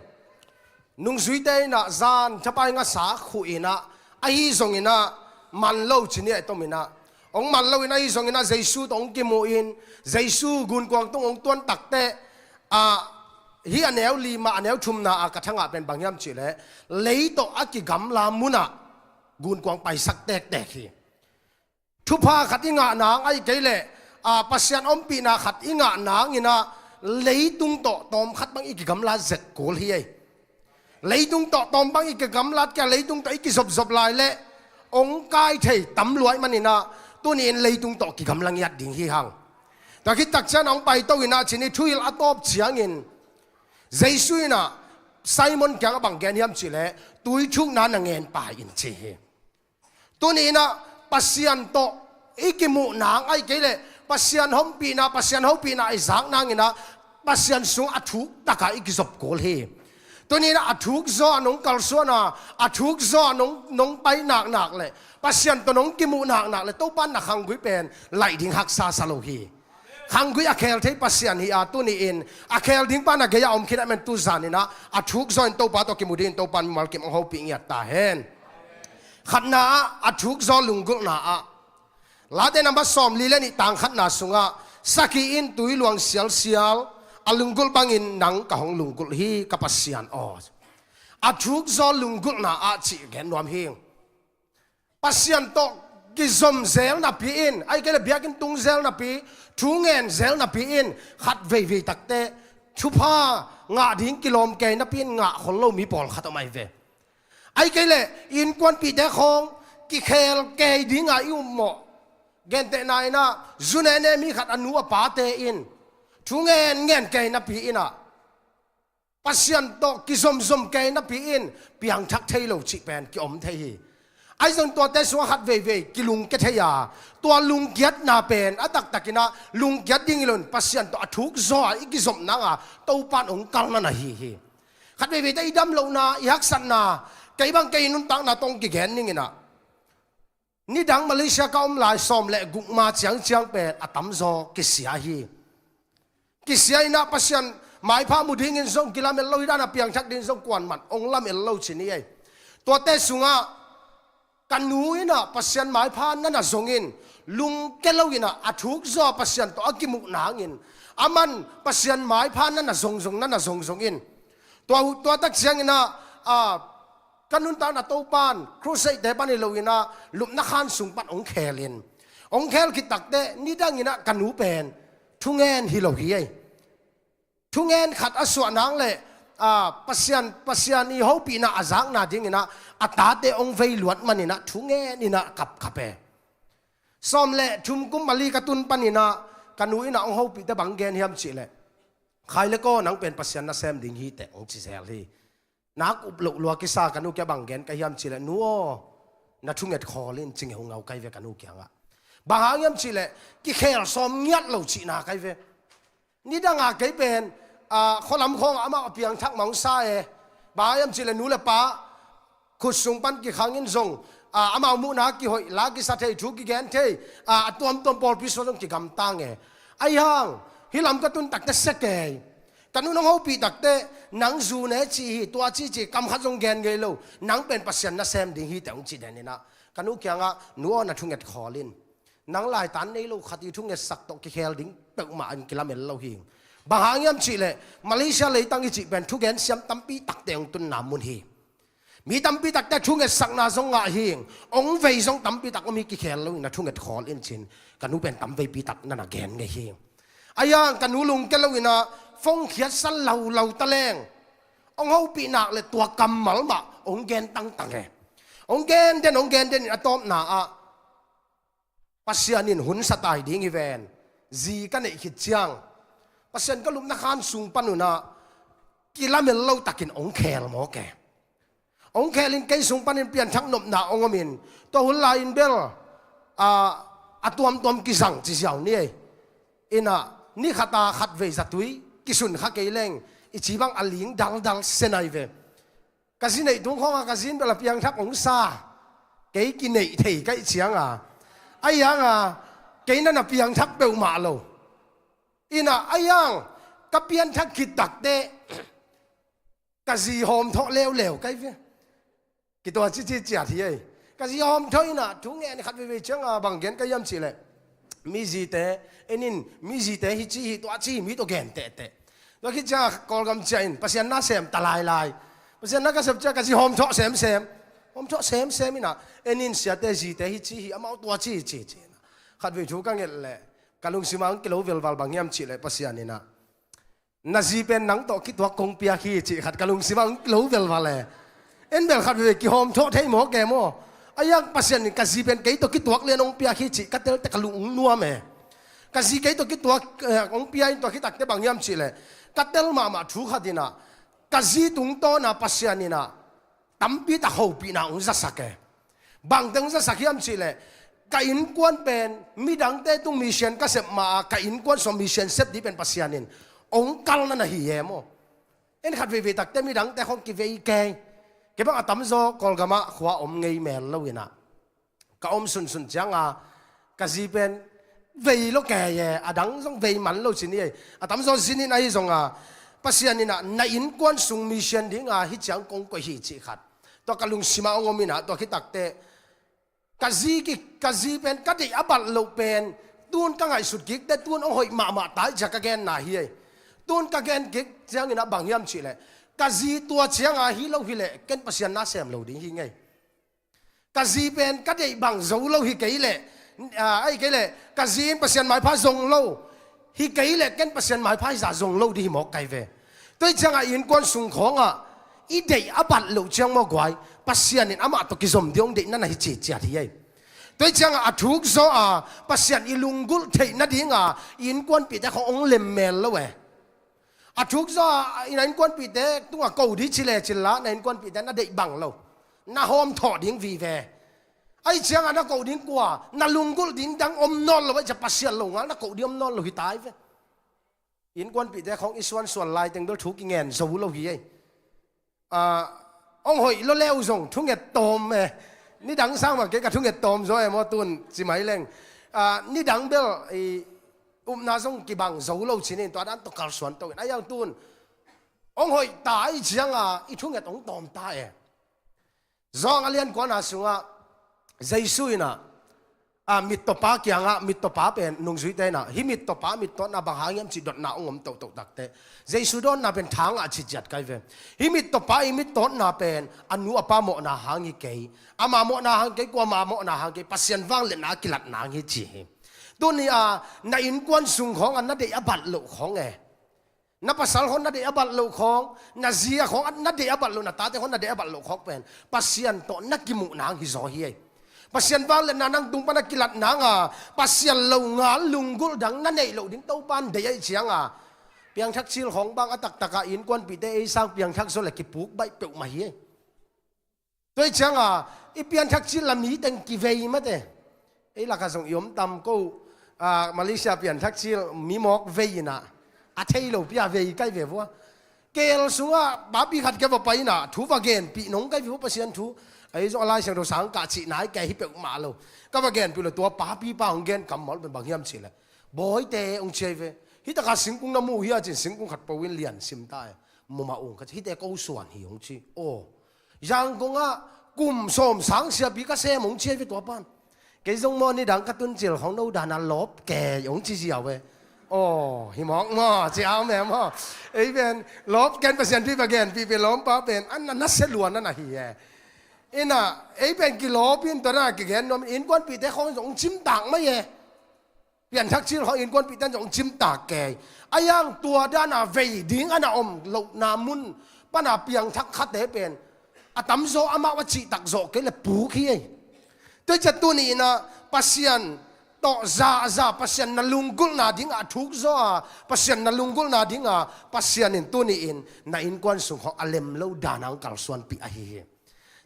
nungzuite in ah zan thapai ngasa khuh in ah, Ahi zongin ah man lo ci ni a, i tomin ah hong man lo in, ahi zongin ah Jesu tawh hong kimuh in, Jesu gunkuang tung hong tuan takteh, ah, hih a neu lima, a neu thumna ah ka thangah pen bang hiam cihleh, lei tawh a kigamla munah gunkuang paisak tektek hi. Thupha khat i ngah nang, ahih kei leh, ah, Pasian ompihna khat i ngah nangin ah leitung tawh tawm khat bang i kigamlat zet kul hi ei. Leitung tawh tawm bang i kigamlat kei a, leitung tawh i kizopzop lai leh hong kai thei tam luai manin ah, tuni-in leitung tawh kigamla ngiat ding hi hang. Tua khit tak ciang hong paito in ah ci ni, thuhilh a tawp ciangin Jesu in ah Simon kiangah bang gen hiam cihleh, tui thukna na ngen pai in ci hi. Tuni-in ah Pasian tawh i kimuh nang, ahih kei leh Pasian ompihna, Pasian hopihna i zak nangin ah Pasian sung a thuk takah i kizop kul hi. Tuni-in ah a thuk zaw a nong kalsuan a, a thuk zaw a nong, nong pai naknak leh, Pasian tawh nong kimuh naknak leh, Topa in na khanggui pen laih ding haksa sa lo hi. Khanggui a khel thei Pasian hi a, tuni-in a khel ding pa na gei-ah om khin ahih man, tu zanin ah a thuk zaw in Topa tawh kimu dingin Topa in mimal kim hong hopih ngiat ta hen. Khatna ah, a thuk zaw lunggulhna ah, Late number sawmli le nih, tang khatna sungah, sakhi in tui luang sialsial a lunggulh bangin nang ka hong lunggulh hi, ka Pasian aw. A thuk zaw lunggulhna ah cih gen nuam hi. Pasian tawh kizom zel napi in, ahih kei leh biakinn tung zel napi, thu ngen zel napi in, khat veivei takteh thupha ngah ding kilawm kei napi in ngah khol lo mi pawlkhat om ahi ve. Ahih kei leh innkuanpihte khawng kikhel kei dinga i um maw? Gentehna in ah, zu nene mi khat a nu a pate in thu ngen ngen kei napi in ah, Pasian tawh kizomzom kei napi in piangthak thei lo cih pen kiom thei hi. Ahi zong tuate sungah khat veivei kilungkia thei a, tua lungkiatna pen a taktakin ah lungkiat ding hi lo in, Pasian tawh a thuk zaw a i kizom nanga Topa in hong kalna na hi hi. Khat veivei teh i dam lohna, i haksatna, kei bang kei nuntakna tawh hong kigen ning in ah, nidang Malaysia ka om lai sawm le guk ma ciangciang pen a tamzaw kisia hi. Kisia in ah Pasian maipha mu dingin zong kilamen lo, hih dan a piangthak dingin zong kuaman hong lamen lo ci ni ei. Tuate sungah ka nu in ah Pasian maipha na na zong in, lungkia lo in ah a thuk zaw a Pasian tawh a kimuh nangin, aman Pasian maipha na na zongzong, na na zongzong in. Tua, tua tak ciangin ah, ah, ka nuntakna Topa in crusade-te pan hi lo in ah, lupna khan sung pan hong khel in, hong khel khit takteh nidang in ah ka nu pen thungen hi lo hi ei. Thungen khat a suah nang leh, ah, Pasian, Pasian i hopihna a zakna dingin ah a tate hong vei luat manin ah thungen in ah kapkap e. Sawm le thum kum mali ka tun panin ah ka nu in ah hong hopihte bang gen hiam cihleh, "Khai le kaw, nang pen Pasian nasem ding hi teh," hong ci zel hi. Nak up loh lua kisa, ka nu kiang bang gen ka hiam cihleh, "Nu aw, na thunget khawl in," ci ngeungau kai ve ka nu kiangah. Bang hang hiam cihleh, kikhel sawm ngiat lo cihna kai ve. Nidanga kei pen, ah, khualam khawngah amah a piangthak mah hong sa e. Bang hang hiam cihleh, nu le pa khut sung pan kikhangin zong, ah, amau muhna kihoih, la kisa thei, thu kigen thei, ah, a tuamtuam pawlpi sungah zong kigamtang e. Ahi hang hih lam ka tun takteh sia kei. Ka nu in hong hopih takteh, "Nang zu ne ci hi, tua ci ci," kam khat zong gen ngei lo. "Nang pen Pasian nasem ding hi teh," hong ci den in ah ka nu kiangah, "Nu aw, na thunget khawl in. Nang laitan nei lo khat i thungetsak tawh kikhel ding peuhmah in kilamen lo hi." Bang hang hiam cihleh, Malaysia leitang i cih pen thugen siam tampi takte hong tunna mun hi. Mi tampi takte thungetsakna zong ngah hi. Hong vei zong tampi tak om hi, kikhel lo in ah thunget khawl in ci-in ka nu pen tamveipi tak na na gen ngei hi. Ahi hang ka nu lungkia lo in ah phone khiatsan laulau taleng, hong hopih nak leh tua kammal mah hong gen tangtang e. Hong gen den, hong gen den in a tawpna ah, Pasian in hun sa tai ding hi ven. Zi ka neih khit ciang, Pasian ka lupna khan sung panun ah kilamen lo takin hong khel mawk e. Hong khel in kei sung panin pianthak nopna hong om in, tua hun lai-in bel, ah, a tuamtuam kizang ci ziau ni ei. In ah ni khat a khat vei zatui kisun kha kei leng, i ci bang a ling daldal se nai ve. Ka zi neih tung khawngah ka zi in bel a piangthak hong sa. Kei kineih thei ka hih ciangah, ahi hangah kei na na piangthak peuhmah lo. In ah ahi hang ka pianthak khit takteh ka zi hawm thawh leuleu kai ve. Kitua cici ciat hi ei. Ka zi hawmthawh inah thu ngen khat veivei cianga bang gen ka hiam cihleh, mi zite, en in, mi zite hi ci hi, tua ci hi, mi tawh gen tehteh. Tua khit cianga Kawlgam cia in Pasian na sem ta lailai. Pasian na ka sep cia ka zi hawmthawh semsem. Hawmthawh semsem inah, en in, siate zite hi ci hi, amau tua ci hi ci ci inah. Khat vei thu ka nget leh ka lungsimah ang kilo velval bang hiam cihleh Pasian inah, na zi pen nang tawh kituak kong piak hi cih khat ka lungsimah ang kilo velval e. En bel khat veve kihawmthawh thei maw ke maw? A iang Pasian in ka zi pen kei tawh kituak lian hong piak hi cih ka telte ka lung nuam e. Ka zi kei tawh kituak, eh, hong pia in tua khitakte bang hiam cihleh, ka tel mahmah thu khat inah, ka zi tungtawna Pasian inah tampi tak hopihna hong zasak e. Bangte hong zasak hiam cihleh, ka innkuan pen midangte tung mission ka sep ma-a, ka innkuan sung mission sep ding pen Pasian in hong kalna na hi e maw? En khat veivei takte midangte khong kivei kei. Kei bang a tamzaw Kawlgamah khua om ngei mel lo inah, ka om sunsun cianga ka zi pen vei lo kei e, a dang zong vei man lo ci ni e. A tamzaw zin in ahi zonga Pasian inah na innkuan sung mission dinga hi ciang kong koih hi cih khat tua ka lungsimah hong om inah, tua khitakte ka zi ki, ka zi pen ka deih a bat loh pen, tun ka ngaihsut kikte tun hong hoih mahmah tai cia ka genna hi ei. Tun ka gen kik cianginah bang hiam cihleh, ka zi tua cianga hi lo hileh ken Pasian na sem lo ding hi ngei. Ka zi pen ka deih bang zo lo hi kei leh, ah, ahi kei leh ka zi in Pasian maipha zong lo hi kei leh ken Pasian maipha hi zah zong lo ding hi mawk kai ve. Tua hi ciangah i innkuan sung khawngah i deih a bat loh ciang maw guai, Pasian in amah tawh kizom ding hong deihna na hi ciciat hi ei. Tua hi ciangah a thuk zaw a Pasian i lunggulh theih nadinga i innkuanpihte khawng hong lemmel lo e. A thuk zaw a i na innkuanpihte tungah ko ding ci le cin la, na innkuanpihte na deih bang lo, na hawmthawh ding vive. Ahi ciangah na ko ding kua, na lunggulh ding dang om nawn lo, ahi ciah Pasian lo ngal na ko ding om nawn lo hi tai ve. Innkuanpihte khawng i suansuan laiteng bel thu kingen zo lo hi ei. Ah, hong hoih lo leu zong thunget tawm e. Nidang sang bang kei ka thunget tawm zaw e maw tun ci mai leng. Ah, nidang bel i upna zong kibang zo lo cinin tua dan tawh kalsuan to in. A iang tun hong hoih ta ahi cianga i thunget hong tawm ta e. Zawng a lian kuana sungah Jesu inah, a, mittawpa kiangah, mittawpa pen nungzuite inah, hih mittawpa mittawtna bang hang hiam cih dotna hong om tohtoh takte, Jesu dawnna pen thangah ciciat kai ve. Hih mittawpa i mittawtna pen a nu a pa mawhna hang hi kei, ama mawhna hang kei, kuama mawhna hang kei, Pasian vangliatna a kilatna hang hi ci hi. Tuni a na innkuan sung khawngah na deih a bat loh khawng e. Na pasal khawng na deih a bat loh khawng, na zi a khawng na deih a bat loh, na tate khawng na deih a bat loh khawng pen Pasian tawh na kimuh nang hi zaw hi ei. Pasian vangliatna nang tung pan a kilat nanga Pasian lo ngal lunggulh dang na neih loh ding Topan deih ahi cianga piangthak cil khawng bang a taktakah innkuanpihte ei sang piangthak zaw le kipuk baih peuhmah hi ei. Tua hi cianga i pianthak cil la mi teng kivei mate. Ei lakah zong i om tam ko, ah, Malaysia pianthak cil mi mawk vei inah a thei lo pia vei kai ve vua. Keel sungah papi khat ka va pai inah thu va genpih nong kai ve vua Pasian thu. Ei zong a Lai Siangtho sang kah cih nai kei hi peuhmah lo. Ka va genpih lo tua papi pa hong gen kammal pen bang hiam cih leh, Bawite hong ciai ve. Hih takah singkung na mu hia cin singkung khat po in lian sim ta e. Mumah ung khat hihte ko suan hi hong ci. Aw. Zangkong ah kum sawm sang siapi ka sem hong ciai ve tua pan. Kei zong maw nidang ka tun cil khawng no dana lawp ke hong ci ziau e. Aw, hi mawk maw, ci au me maw. Ei pen lawp ken Pasian pi pa gen pi pi lawmpa pen an na nasia luan na na hi e. Ina ei pen kilawp in tua na kigen nuam in innkuanpihte khawng zong cimtak mai e. Pianthak cil khawng innkuanpihte zong cimtak kei. A iang tua dana vei ding a na om lohna mun pana piangthak khate pen a tamzaw amau a cihtak zawh kei le puk hi ei. Tua hi ciah tuni inah Pasian tawh za a za Pasian na lunggulhna dinga a thuk zaw a Pasian na lunggulhna dinga Pasian in tuni in na innkuan sung khawng a lem lo dana hong kalsuanpih ahi hi.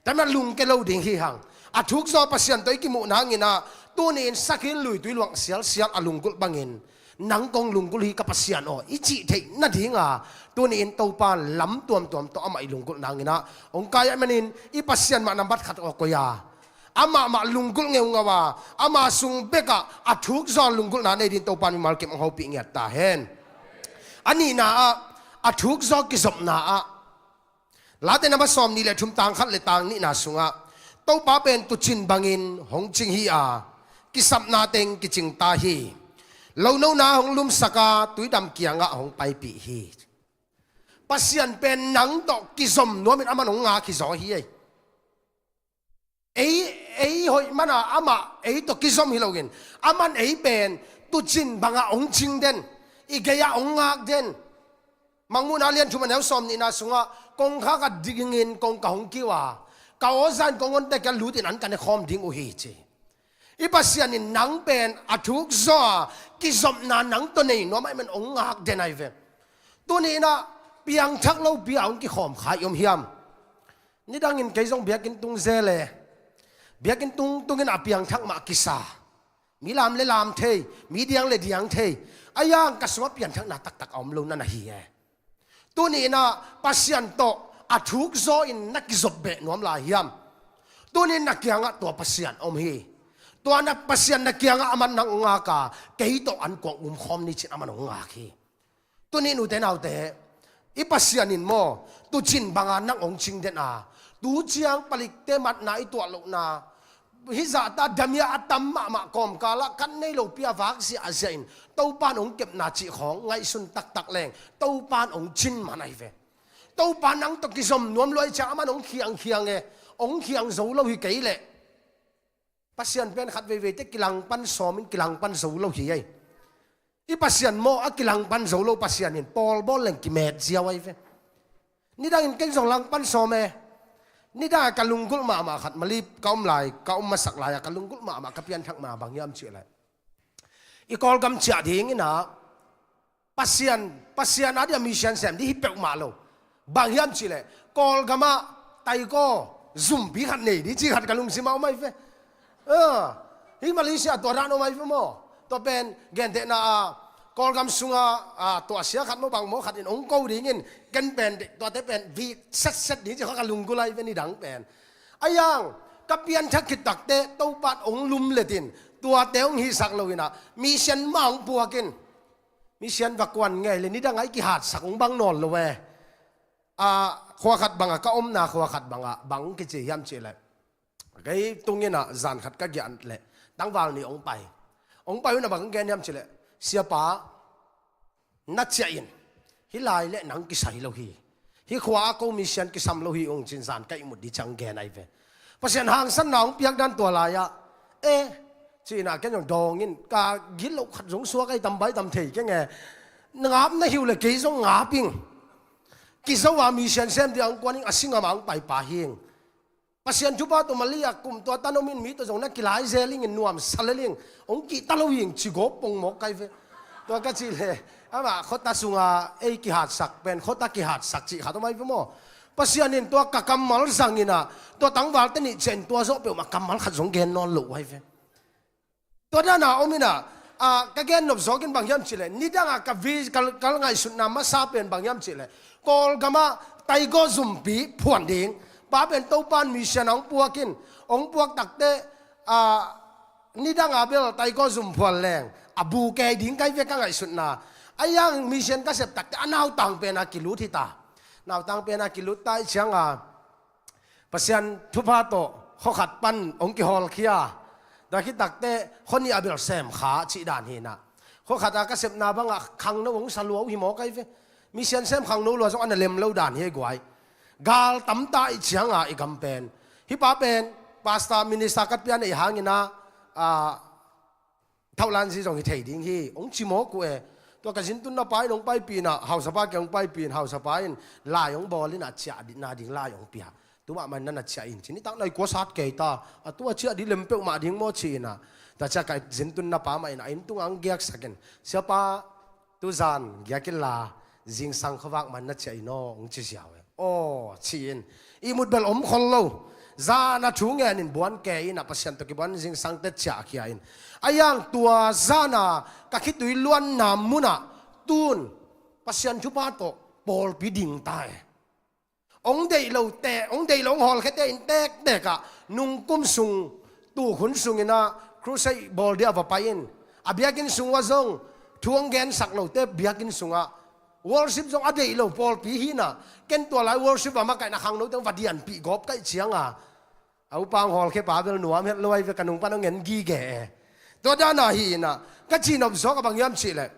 Tua manin lungke lo ding hi hang. A thuk zaw Pasian tawh i kimuh nanginah tuni in sakhin luitui luang sialsial a lunggulh bangin nang kong lunggulh hi ka Pasian aw i cih theih nadinga tuni in Topa lam tuamtuam tawh amah i lunggulh nanginah hong kai ahih manin i Pasian mah nambat khat aw koi a amah mah lunggulh ngeungau a ama sung bekah a thuk zaw lunggulhna nei din Topa mimal kim hong hopih ngiat ta hen. A nihna ah a thuk zaw kizopna ah Late namba sawm nih le thum tang khat le tang nihna sungah Topa pen tuucin bangin hong cing hi a, kisapna teng kicing ta hi. Lonona hong lumsak a, tuidam kiangah hong paipih hi. Pasian pen nang tawh kizom nuamin aman hong ngak hi zaw hi ei. Ei, ei hoih mana amah ei tawh kizom hi loin, aman ei pen tuucin bangah hong cing den, i gei-ah hong ngak den. Mangmuhna lian thum a neu sawm nihna sungah, kongkhak ah dingin kong ka hong kiu a, ka aw za in kong onte kia lutin an ka ne khawm ding uh hi, ci. I Pasian in nang pen a thuk zaw a, kizopna nang tawh nei nuam ahih man hong ngak den ahi ve. Tuni in ah piangthak lopi a hong kikhawm kha i om hiam? Nidangin kei zong biakinn tung zel e. Biakinn tung tungin a piangthak mah kisa. Mi lam le lam thei, mi diang le diang thei. A yang ka sungah pianthakna taktak a om lo na na hi e. Tuni in ah Pasian tawh a thuk zaw in na kizop beh nuam lai hiam? Tuni in na kiangah tua Pasian om hi. Tua na Pasian na kiangah aman nang hong ngak a, kei tawh an kuang um khawm ni cin aman hong ngak hi. Tuni nute naute, i Pasian in maw, tuucin banga nang hong cing den a, tu ciang palikte matna i tuah lohna, hih zahta damia a tam mahmah kawmkalah kan nei lopi a vak ziahziah in Topa in hong kepna cih khawng ngaihsun taktak leng Topa in hong cin man ahi ve. Topa nang tawh kizom nuam lua ahih ciang aman hong khiangkhiang e, hong khiang zo lo hi kei leh. Pasian pen khat veiveite kilangpan sawmin kilangpan zo lo hi ei. I Pasian maw, a kilangpan zo lo Pasian in pawl bawl leng kimet ziau ahi ve. Nidangin kei zong langpan sawm e. Nidang a ka lunggulh mahmah khat, Malay ka om lai, ka om masak lai a ka lunggulh mahmah, ka pianthak mah bang hiam cih leh, i Kawlgam ciah dingin ah Pasian, Pasian a dia mission sem ding hi peuhmah lo. Bang hiam cih leh, Kawlgamah taiko zumpi khat nei ding cih khat ka lungsim ah om ahi ve. Ah, hih Malaysia tua dan om ahi ve maw. Tua pen gentehna a, Kawlgam sunga, ah, tua sia khat maw bang maw khat in hong ko dingin, ken pen tuate pen vik setset ding cih khat ka lunggulh ahi ve nidang pen. A yang, ka pianthak khit takte Topa in hong lumlet in, tuate hong hihsak lo in ah, mission mah hong puak in. Mission va kuan ngei le nidang a i kihatsak hong bang nawn lo e. A, khua khat bangah, ka omna khua khat bangah bang kici hiam cih leh, kei tungin ah zan khat ka giah leh tangval nih hong pai. Hong pai un ah bang gen hiam cih leh, Siapa, na ciah in, hih lai leh nang kisa hi lo hi. Hih khua a ko mission kisam lo hi ung cin zan ka ihmut ding ciang gen ahi ve. Pasian hangsanna hong piak dan tua lai-ah, e, ci-in ah ken zong dawngin, ka gitloh khat zong suak ahi, tam bai tam thei keng e. Ngap na hi uh leh kei zong ngap ing. Kizo a mission sem ding a hong kuan ing, a singam a hong paipa hi ing. Pasian thupha tawh Malaysia kum tua tan om in mi tawh zong na kilai zel ing in nuamsa lel ing. Hong kihta lo hi ing ci gawp pongmawk ka hi ve. Tua ka cih leh, amah khuata sunga ei kihatsak pen, khuata kihatsak cih khat om ahi ve maw. Pasian in tua ka kammal zangin ah, tua tangvalte nih ciah in tua zawh peuhmah kammal khat zong gen nawn lo uh ahi ve. Tua dan a om in ah, a, ka gen nop zawk in bang hiam cih leh, nidang a ka vi-, ka, ka ngaihsutna masa pen bang hiam cih leh, Kawlgamah taiko zumpi phuan ding, pa pen Topa in mission a hong puak in, hong puak takte, a, nidang a bel taiko zum phuan leng a bu kei ding ka hi ve ka ngaihsutna. A yang mission ka sep takte a nautang pen a kilut hi ta. Nautang pen a kilut ta ahih ciang a, Pasian thupha tawh khua khat pan hong kihawlkhia. Tua khit takte khua nih a bel sem kha cih dan hi in ah, khua khat a ka sepna bangah khangno hong sa lua uh hi mawk ahi ve. Mission sem khangno lua zong a na lem lo dan hi ei guai. Gal tam ta ahih ciang a i gam pen. Hih pa pen pastor, minister ka pia neih hangin ah, a, Thaulanzi zong hi thei ding hi, hong ci mawk uh e. Tua ka zintunna pa in hong paipih in ah, hausapa kiang hong paipih in, hausapa in lai hong bawl in ah, ciahna ding lai hong pia. Tu mahmah in na na ciah in ci. Nitak nai kua sat kei ta, a tua ciah ding lem peuhmah ding maw ci in ah. Tua ciah ka zintunna pa mah in ah, inn tungah hong giaksak in, Siapa, tuzan giak inla, zingsang khuavak mah in na ciah in aw, hong ci ziau e. Aw, ci-in ihmut bel om khol lo. Zan a thu ngen in buan kei in ah, Pasian tawh kibuan zingsangte ciahkhia in. A yang tua zan a ka khitui luanna munah tun Pasian thupha tawh pawlpi ding ta e. Hong deih lote, hong deih lo hong hawlkhiate in tektek ah, nungkum sung, tukhun sungin ah crusade bawl ding a va pai in. A biakinn sung uah zong thu hong gensak lote biakinn sungah, worship zong a deih lo pawlpi hi in ah, ken tua lai worship a makaihna khangnote hong va dianpih gawp ka hih ciang a, A upa hong hawlkhia pa bel nuam het lo ahi ve, ka nung pan hong en gige e. Tua dan ahi inah ka cihnop zawk a bang hiam cihleh,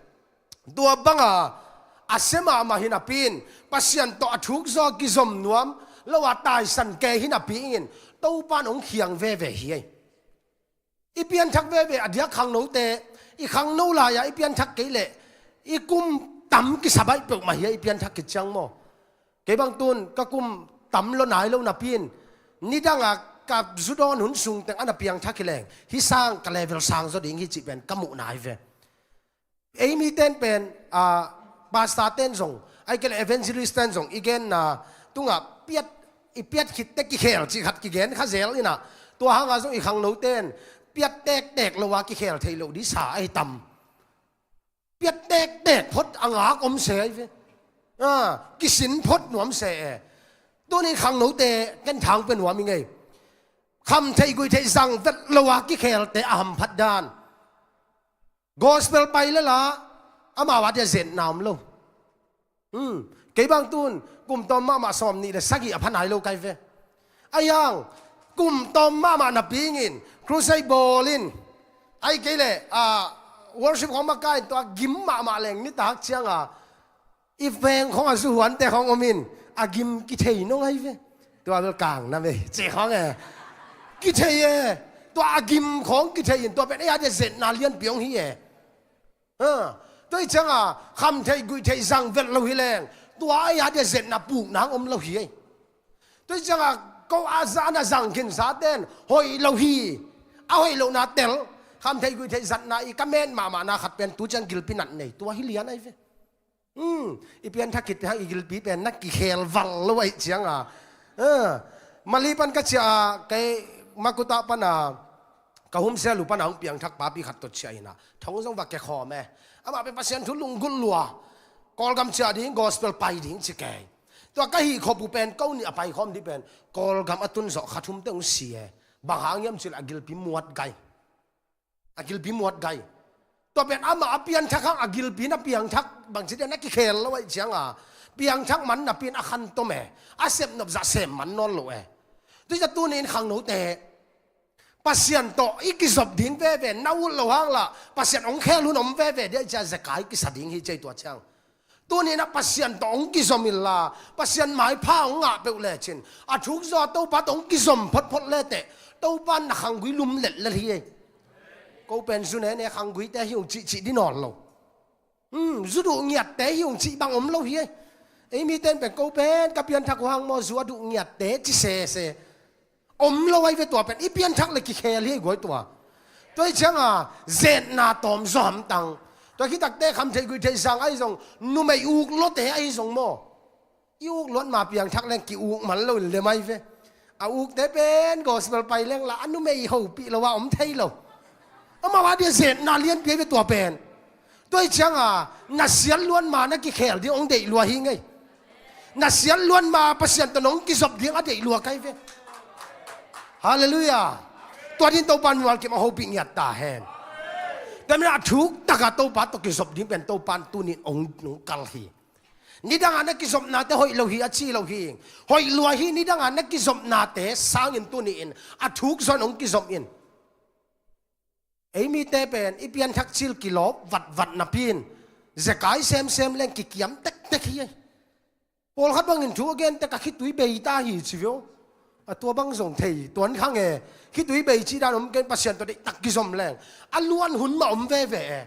tua banga a sia mahmah hi napi in, Pasian tawh a thuk zaw kizom nuam lo a taisan kei hi napi in, Topan hong khiang veve hi ei. I pianthak veve a diak khangnote, i khangno lai-a i pianthak kei leh i kum tam kisa baih peuhmah hi a, i pianthak khit ciang maw. Kei bang tun ka kum tam lo nai lo napi in, nidanga ka zu dawn hun sung teng a na piangthak hi leng, hih sang ka level sang zaw ding hi cih pen ka muh nai ve. Ei miten pen, a, pastor ten zong, ahih kei leh evangelist ten zong i genna tungah piat, i piat khitte kikhel cih khat kigen kha zel inah, tua hanga zong i khangno ten piat tektek lo a kikhel theih loh ding sa ahi tam. Piat tektek phot a ngak om se ahi ve. A, kisin phot nuam se e. Tunin khangnote ken thang pia nuam i ngei. Kham theih guih theih zang vet lo a kikhelte a hamphat dan. Gospel pai lel a, amau a dia zetna om lo. Hmm. Kei bang tun kum tawm mahmah sawm nih le sagih a pha nai lo kai ve. Ahi hang kum tawm mahmah napi ingin crusade bawl in, ahih kei leh, a, worship khawng makaih in tua gim mahmah leng nitak cianga i veng khawng a zu huante khawng om in, a gim kithei nong ahi ve. Tua bel kang na ve, cih khawng e. Kithei e. Tua a gim khawng kithei in, tua pen ei a dia zetna lianpi hong hi e. Ha, tua hi cianga kham theih guih theih zang vet lo hi leng, tua ei a dia zetna puk nang om lo hi ei. Tua hi cianga ko a zahna zang khinsa ten hoih lo hi. A hoih lohna tel, kham theih guih theih zatna i ka men mahmahna khat pen tu ciang gilpi nat nei, tua hi lian ahi ve. Hmm, i pianthak khit hang i gilpi pen na kikhel val lo ahih cianga. Ha, Mali pan ka ciah a, kei Makuta pana ka humsel uh pana hong piangthak papi khat tawh ciah inah, thong zong va ke khawm e. Amah pen Pasian thu lunggulh lua. Kawlgam ciah ding, gospel pai ding ci kei. Tua ka hih khop uh pen ko nih a pai khawm dih pen Kawlgam a tun zawh kha thumte hong si e. Bang hang hiam cih leh a gilpi muat gai. A gilpi muat gai. Tua pen amah a pianthak hang a gilpi na piangthak bangci dia na kikhel lo ahih cianga, piangthak man napi in a khantom e. A sepnop zah sem man nawn lo e. Tua hi ciah tuni-in khangnote, Pasian tawh i kizop ding veve na ut lo hang lah Pasian hong khel hun om veve dia, i cia zekai kisa ding hi cei tua ciang. Tuni-in ah Pasian tawh hong kizom inla, Pasian maipha hong ngah peuh lecin, a thuk zaw Topa tawh hong kizom photphot leteh Topa in na khanggui lum letlel hi ei. Ko pen zu nene khangguite hi ung cihcih dih nawn lo. Hmm, zu duh ngiatte hi ung cih bang om lo hi ei. Ei mite in pen ko pen ka pianthak uh hang maw, zu a duh ngiatte ci sese. Om lo ahi ve tua pen, i pianthak le kikhel hi ei guai tua. Tua hi cianga zetna tawm zaw hamtang. Tua khit takte kham theih guih theih zang ahi zong, numei uk lawte ahi zong maw, i uk luat ma piangthak leng ki-uk man lo in lem ahi ve. A ukte pen gospel pai leng lah a numei hopih lo a om thei lo. Amau a dia zetna lianpi ahi ve tua pen. Tua hi cianga na siat luat ma na kikhel ding hong deih lua hi ngei. Na siat luat ma Pasian tawh nong kizop ding a deih lua kai ve. Halleluiah. Tua ding Topa in mimal kim a hopih ngiat ta hen. Tua manin a thuk taka Topa tawh kizop ding pen Topa in tuni-in hong nong kal hi. Nidanga na kizopnate hoih lo hi a ci lo hi. Hoih lua hi, nidanga na kizopnate sangin tuni-in a thuk zaw in hong kizom in. Ei mite pen i pianthak cil kilawp vatvat napi-in zekai semsem leng kikiam tektek hi ei. Pawlkhat bangin thu a gente ka khitui bei ta hi ci veu. A tua bang zong thei tuan khang e. Khitui bei cih dan om kei, Pasian tawh deihtak kizom leng a luan hun mah om veve e.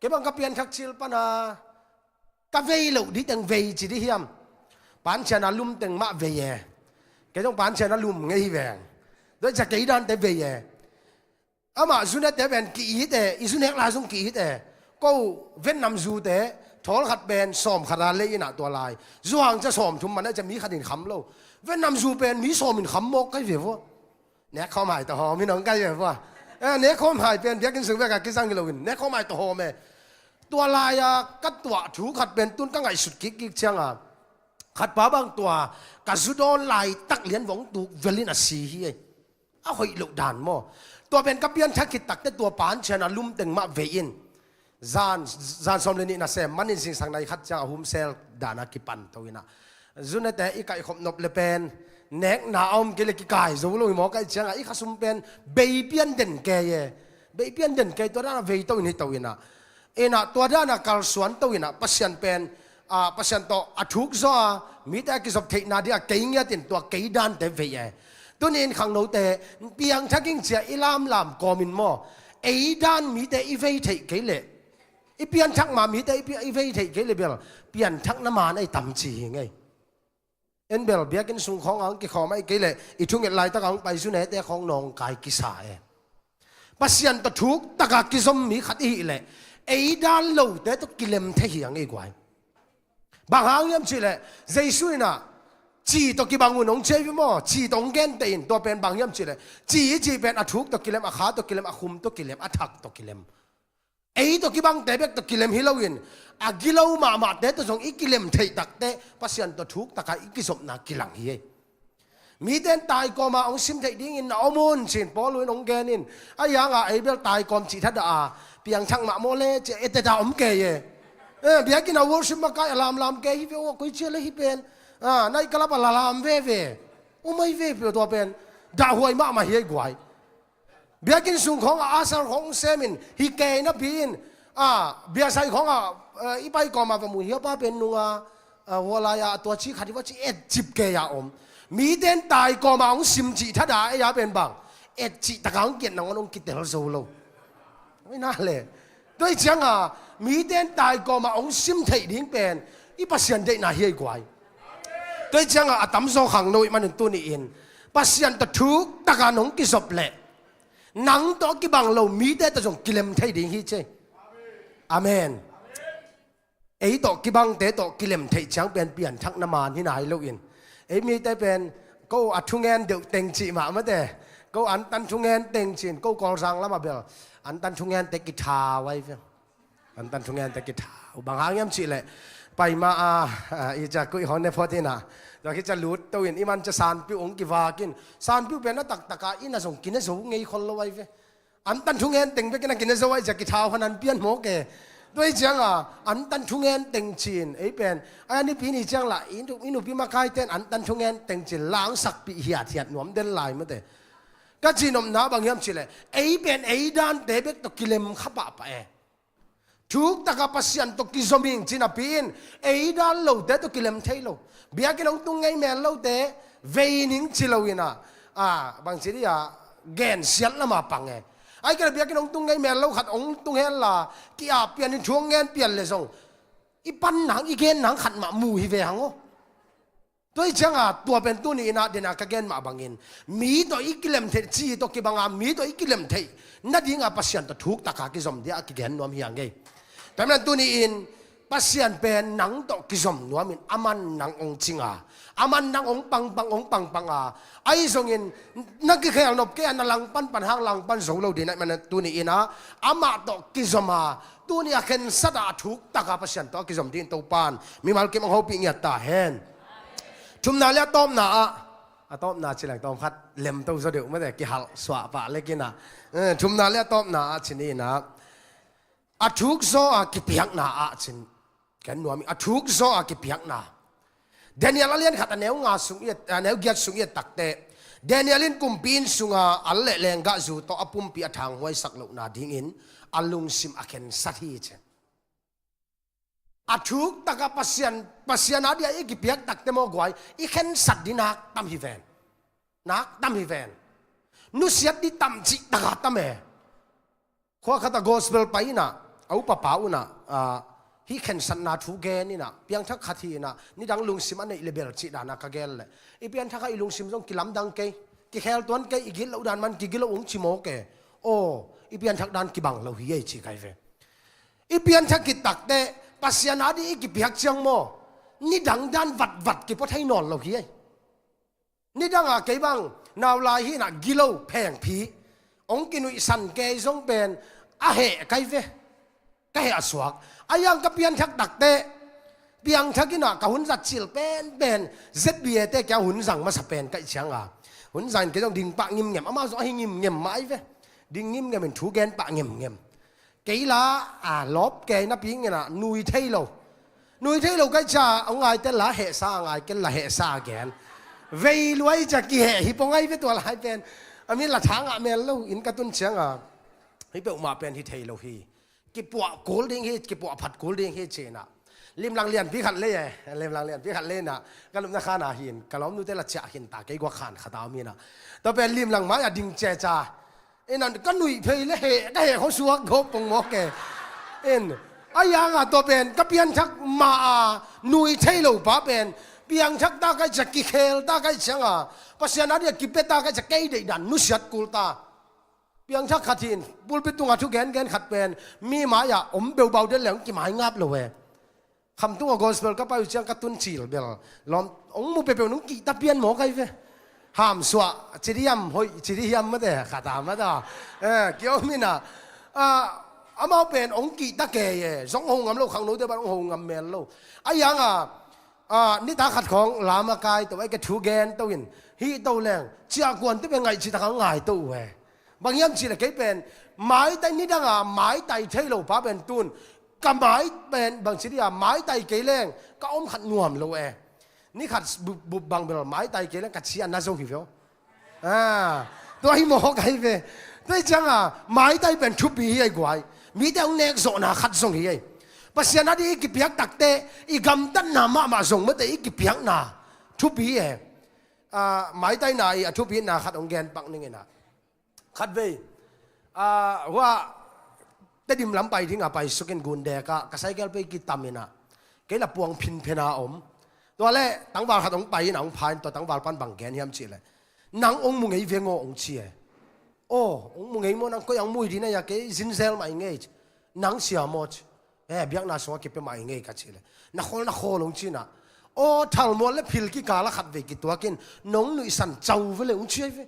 Kei bang ka pianthak cil pana ka vei loh dih teng vei ci dih hiam? Panciana lum teng mah vei e. Kei zong Panciana lum ngei hi veng. Tua hi ciah kei dante vei e. Amah zunete pen ki-it e, i zunek lai zong ki-it e. Ko Vietnam zute, thawl khat pen sawm khat a lei inah tua lai. Zu hang cia sawm thum man a cia mi khat in kham lo. Vietnam zu pen mi sawm in kham mawk kai ve vua. Nek khawm hai tawh hawm hi nong kai ve vua. Eh, nek khawm hai pen biakinn sung vek a kizang hi loin nek khawm hai tawh hawm e. Tua lai-a ka tuah thu khat pen tun ka ngaihsut kikkik cianga, khatpa bang tua ka zu dawn laitak lian vong tuk velin a si hi ei. A hoih loh dan maw. Tua pen ka pianthak khit takte tua Panciana lum teng mah vei in. Zan, zan sawm le nih nasem manin zingsang nai khat ciang a humsel dana kipan to inah, zunete i kaihkhop nop le pen Nekna a om kei le kikai zo lo hi maw, ka hih ciangah i khasum pen bei pian den kei e. Bei pian den kei, tua dan a vei to in hi to in ah. In ah tua dan a kalsuan to in ah Pasian pen, ah, Pasian tawh a thuk zaw a, mite a kizop theihna ding a kei ngiat in tua kei dante vei e. Tuni in khangnote, piangthak ing ci a i lamlam kawm in maw, ei dan mite i vei theih kei leh, i pianthak ma mite i pi-, i vei theih kei leh bel, pianthakna man a i tam ci hi ngei. En bel, biakinn sung khawng a hong kikhawm ahih kei leh, i thunget laitak a hong pai zu nete khawng nawngkai kisa e. Pasian tawh thuk taka kizom mi khat i hih leh, ei dan lote tawh kilem thei hi a ngei guai. Bang hang hiam cih leh, Jesu in ah, ci tawh kibang un hong ci hi ve maw, ci tawh hong genteh in, tua pen bang hiam cih leh, ci i cih pen a thuk tawh kilem, a kha tawh kilem, a khum tawh kilem, a thak tawh kilem. Ei tawh kibangte bek tawh kilem hi loin, a gilo mahmahte tawh zong i kilem theih takteh Pasian tawh thuk taka i kizopna kilang hi ei. Mite in taikawma hong sim theih dingin na om un ci-in Paul in hong gen in, a hiangah ei bel taikawm cih thadah a, piangthak mah maw le ci a eteta om kei e. Eh, biakinn a worship makai a lamlam kei hi ve aw, koi cia le hi pen. Ah, night club a lalam veve. Om ai ve tua pen. Dahhuai mahmah hi ei guai. Biakinn sung khawngah asar khawng semin hi kei napi in, a, biasai khawngah, a, i pai kawmah va mu hi a pa pen nunga, a, hualai-ah a tua ci khat hi va ci etcip kei a om. Mite in tai kawmah hong sim cih thadah ei a pen bang etcih taka hong kiat nangawn hong kitel zo lo. Oi na le. Tua hi cianga mite in tai kawmah hong sim theih ding pen i Pasian deihna hi ei guai. Tua hi cianga a tamzaw khangno ih manin tuni-in Pasian tawh thuk taka nong kizop leh nang tawh kibang lo mite tawh zong kilem thei ding hi ci. Amen. Ei tawh kibangte tawh kilem theih ciang pen pianthakna man hi nai loin, ei mite pen ko a thungen deuh teng cih mah mate, ko antan thungen teng cin, ko Kawlzang lamah bel antan thungente kithau ai ve. Antan thungente kithau. Bang hang hiam cih leh paima a, a, i ca kuih hon ne phot ina, tua khi ca lut to in i man ca sanpiu hong kivak in, sanpiu pen a taktaka ina zong kina zo ngei khol lo ai ve. Antan thungen teng bekin a kina zo ai cia kithau hon an pian mawk e. Tua hi cianga antan thungen teng cin ei pen, ai a nipi ni ciang lah i nu-, i nupi makaite in antan thungen teng cin langsakpih hiathiat nuam den lai mate. Ka cinopna bang hiam cih leh ei pen ei dante bek tawh kilem kha pahpah e. Thuk taka Pasian tawh kizom ing ci napi in ei dan lote tawh kilem thei lo. Biakinn hong tung ngei mel lote vei ning ci lo ina, a, bangci dia gensiat lama pang e. Ai kei leh biakinn hong tung ngei mel lo khat hong tung henla ki-ap pian in thu hong ngen pian leh zong i pan nang i gen nang khat mah mu hi ve hang aw. Tua hi cianga tua pen tuni ina dena ka gen mah bangin mi tawh i kilem theih, ci tawh kibanga mi tawh i kilem theih nadinga Pasian tawh thuk taka kizom dia a kigen nuam hi a ngei. Tua hi manin tuni-in Pasian pen nang tawh kizom nuamin aman nang hong cinga, aman nang hong pangpang hong pangpanga, ahi zongin na kikhel nop kei a na langpan pan hang langpan zo lo ding ahih manin tuni ina amah tawh kizoma tuni a khensata a thuk taka Pasian tawh a kizom dingin Topan mimal kim hong hopih ngiat ta hen. Thumna le a tawpna ah, a tawpna ci leng tawm khat lemto zaw deuh mate kihalh suah pah lekina. Eh, thumna le a tawpna ah cin ina a thuk zaw a kipiakna ah cin ken nuam ih a thuk zaw a kipiakna. Daniel a lian khat a neu nga sung i et, a neu giat sung i et takteh Daniel in kumpi inn sunga al le lenggahzu tawh a pumpi a thanghuaisak lohna dingin a lungsim a khensat hi ci. A thuk taka Pasian, Pasian a dia i kipiak takte maw guai, i khensat ding nak tam hi ven. Nak tam hi ven. Nusiat ding tam cih taka tam e. Khua khat a gospel pai ina, a upa pa una, a, hih khensatna thu gen ina, piangthak khat hi ina, nidang lungsim a neih le bel cih dana ka gen leh i pianthak a i lungsim zong kilamdang kei, kikhel tuan kei, i gilo dan man kigilo ung ci mawk e. Aw, i pianthak dan kibang lo hi ei ci kai ve. I pianthak khit takteh Pasian a ding i kipiak ciang maw, nidang dan vatvat kipua thei nawn lo hi ei. Nidanga kei bang nau lai hi ina gilo phengphi hong kinuihsan kei zong pen a heh kai ve. Ka heh a suak. A hiang ka pianthak takteh piangthak ina ka hun zat cil penpen Z B A te kia hun zang masa pen ka hih cianga hun zang in kei zong ding pah ngimngem, amau zong ahi ngimngem mah ai ve. Ding ngimngem in thu gen pah ngemngem. Kei la, a, lawp kei napi ngena nui thei lo. Nui thei lo kai ca, a ngai tel la hehsa, a ngai kel la hehsa a gen. Vei luai cia kiheh hi pong ai ve tua lai pen. A min la thang ah mel lo in ka tun cianga. Hi peuhmah pen hi thei lo hi. Kipuah kul ding hi, kipuah phat kul ding hi cina. Limlang lianpi khat lei e, limlang lianpi khat lei na. Ka lupna khana hin, ka lawmnute la ciah hin ta kei guak khan khata om hina. Tua pen limlang mai a ding ceca. Ina ka nuih phei le he, ka he kho suak gop pong mawk e. In, a yanga tua pen, ka pianthak ma a, nuih thei lo pa pen, piangthak ta kai cia, kikhel ta kai cianga, Pasian a dia kipe ta kai cia, kei deih dan, nusiat kul ta. Piangthak khat hin, pulpit tunga thu gen gen khat pen, mi mai a, om beubau den leng, kimai ngap lo e. Khamtung a gospel ka pai uh ciang ka tun cil bel. Lawm, ong mu pepeu nung kihta pian maw kai ve. Ham suah, ciri hiam, hoih, ciri hiam mate, khata mata. Eh, kio mina. Ah, amau pen ong kihta kei e. Zong ho ngam lo, khangno te ban ong ho ngam mel lo. A yanga, ah, nita khat khong lama kai, to ai ka thu gen to in. Hi to leng, cia kuan te pen ngai ci ta ka ngai to uh e. Bang hiam cih le kei pen, maitai nidanga, maitai thei lo pa pen tun, ka mai pen, bang ci dia, maitai kei leng, ka om khat nuam lo e. Ni khat bup, bup bang bel, maitai kei leng, ka cia na zo hi veo. Ah, tua hi mawk ai ve. Tua hi cianga, maitai pen thupi hi ai guai. Mite hong nek zawhna khat zong hi ai. Pasian a di i kipiak takte, i gamtatna mahmah zong mate i kipiakna. Thupi e. Ah, maitaina i a thupina khat hong gen pak ning ina. Khatvei, ah, hua, Tedim lam pai dinga pai sukin Gundek ah, ka cycle pei kitam ina. Kei la puang phinphena om. Tua le, tangval khat hong pai ina, hong pha in tua tangval pan bang gen hiam cih le. Nang hong mu ngei veng aw hong ci e. Aw, hong mu ngei maw nang koi ang mui dina ya kei, zinzel mai ngei. Nang sia maw ci. Eh, biakna sungah kipia mah i ngei ka cih le. Na khawl, na khawl hong cina. Aw, thalmual le phil kikala khatvei kituakin, nong nuihsan cau ve le hong ci ai ve.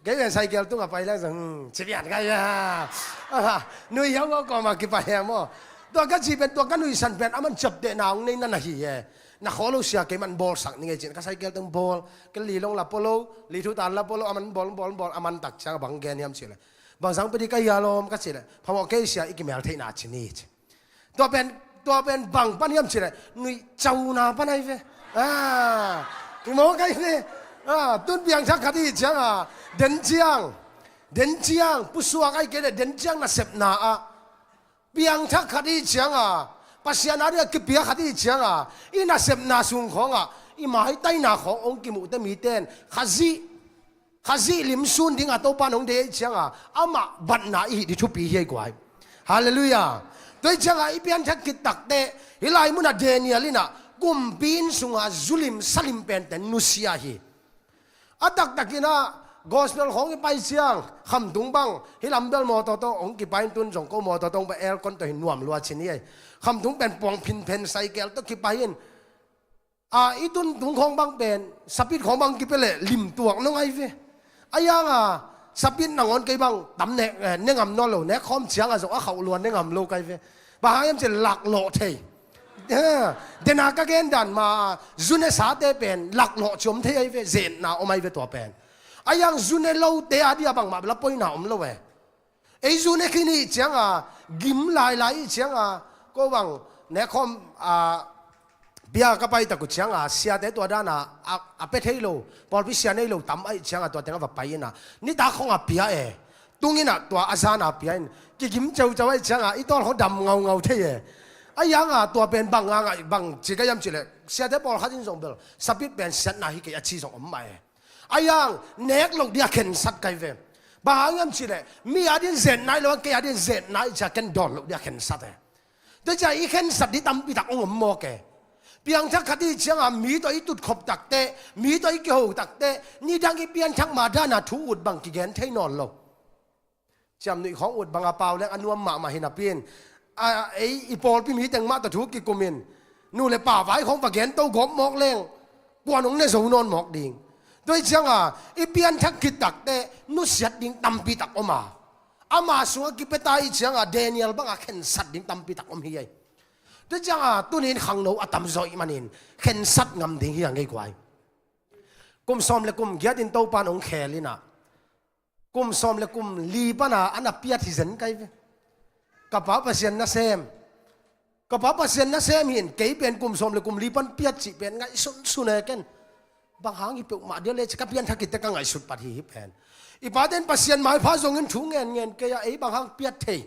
Kei ven cycle tungah pai leng zong, hmm, ci bian kai ve ha. Aha, nuih hiau aw kawma kipai he maw. Tua ka ci pen, tua ka nuihsan pen, aman ciaptehna hong nei na na hi e. Na khawl lo sia kei man bawlsak ni ngei cin, ka cycle tung bawl, ka li long la polo, li thu tan la polo, aman bawl, bawl, bawl, aman tak ciang bang gen hiam cih le. Bang zang pedi ka hia lawm ka cih le, phamawh kei sia i kimel theihna ci ni ci. Tua pen, tua pen bang pan hiam cih leh, nuih cauna pan ai ve. Ah, i mawk ai ve. Ah, tun piangthak khat i cianga, den ciang, den ciang, pusuak ai kei leh, den ciang nasepna ah. Piangthak khat i cianga, Pasian a dia kipia khat i cianga, i nasepna sung khawngah, i maitaina khawng hong kimuhte miten, Khazih Khazih lim sun dinga Topa nong deih cianga, amah batna i hih di thupi hi ai guai. Halleluiah. Tua hi cianga i pianthak khit takte, hih lai munah Daniel inah, kumpi inn sunga zulim salim pente nusia hi. A taktakinah, gospel khawng i pai ciang, khamtung bang, hih lam bel mawtaw tawh, hong kipai in tun zong ko mawtaw tawh, hong ba aircon tawh hi nuam lua cin hi ai. Khamtung pen puang phinphen cycle tawh kipai in, a, i tun tung khawng bang pen, sapit khawng bang kipia leh, limtuak nong ai ve. A yanga, sapit nangawn kei bang, tam nek, eh, ne ngam nawn lo, nek khawm cianga zong a khauh luan ne ngam lo kai ve. Bang hang hiam cih laklawh thei. Eh, dena ka gen dan ma, zune sate pen, laklawh ciom thei ai ve, zetna om ai ve tua pen. A yang zune lote a dia bangmah bela poina om lo e. Ei zu ne khin i cianga, gim lailai i cianga, ko bang, nekhawm, a, pia ka pai tak uh cianga, siate tua dana, a, a pia thei lo, pawlpi sia nei lo, tam ai cianga, tua teng a va pai ina. Nitak khawng a pia e, tung ina tua a zana pia in, kigim ceuceu ai cianga, i tawl khawng dam ngaungau thei e. A yanga tua pen bang nganga, bang ci ka yam ci le, siate pawlkhat in zong bel, sapit pen siatna hi kei a ci zong om mah e. A yang, nek loh dia khensat kai ve. Bang hang hiam cih leh, mi a din zen nai lo, kei a din zen nai cia ken dawn loh dia khensat e. Tua cia i khensat di tampi tak ong om mawk e. Piangthak khat i cianga mi tawh i tutkhop takte, mi tawh i kiho takte, nidang i pianthak ma dana thu ut bang kigen thei nawn lo. Ciamnuih khawng ut banga pau leng a nuam mahmah hi napi in, a, ei i pawlpi mi teng mah tawh thu kikumin, nu le pa vai khawng va gen to gawp mawk leng, kuan hong ne zo nawn mawk ding. Tua hi cianga, i pianthak khit takte, nusiat ding tampi tak om a. Ama sungah kipia ta hi cianga, Daniel banga khensat ding tampi tak om hi ei. Tua hi cianga, tunin khangno a tamzaw ih manin, khensat ngam ding hi a ngei guai. Kum sawm le kum giat in Topan hong khel inah. Kum sawm le kum li pana a na piat hi zen kai ve. Ka pa Pasian nasem. Ka pa Pasian nasem hin, kei pen kum sawm le kum li pan piat cih pen ngaihsunsun e ken. Bang hang hi peuhmah dia le ci ka pianthak hi teh ka ngaihsut pat hi hi pen. I pate'n Pasian maipha zongin thu ngen ngen kei a, ei bang hang piat thei.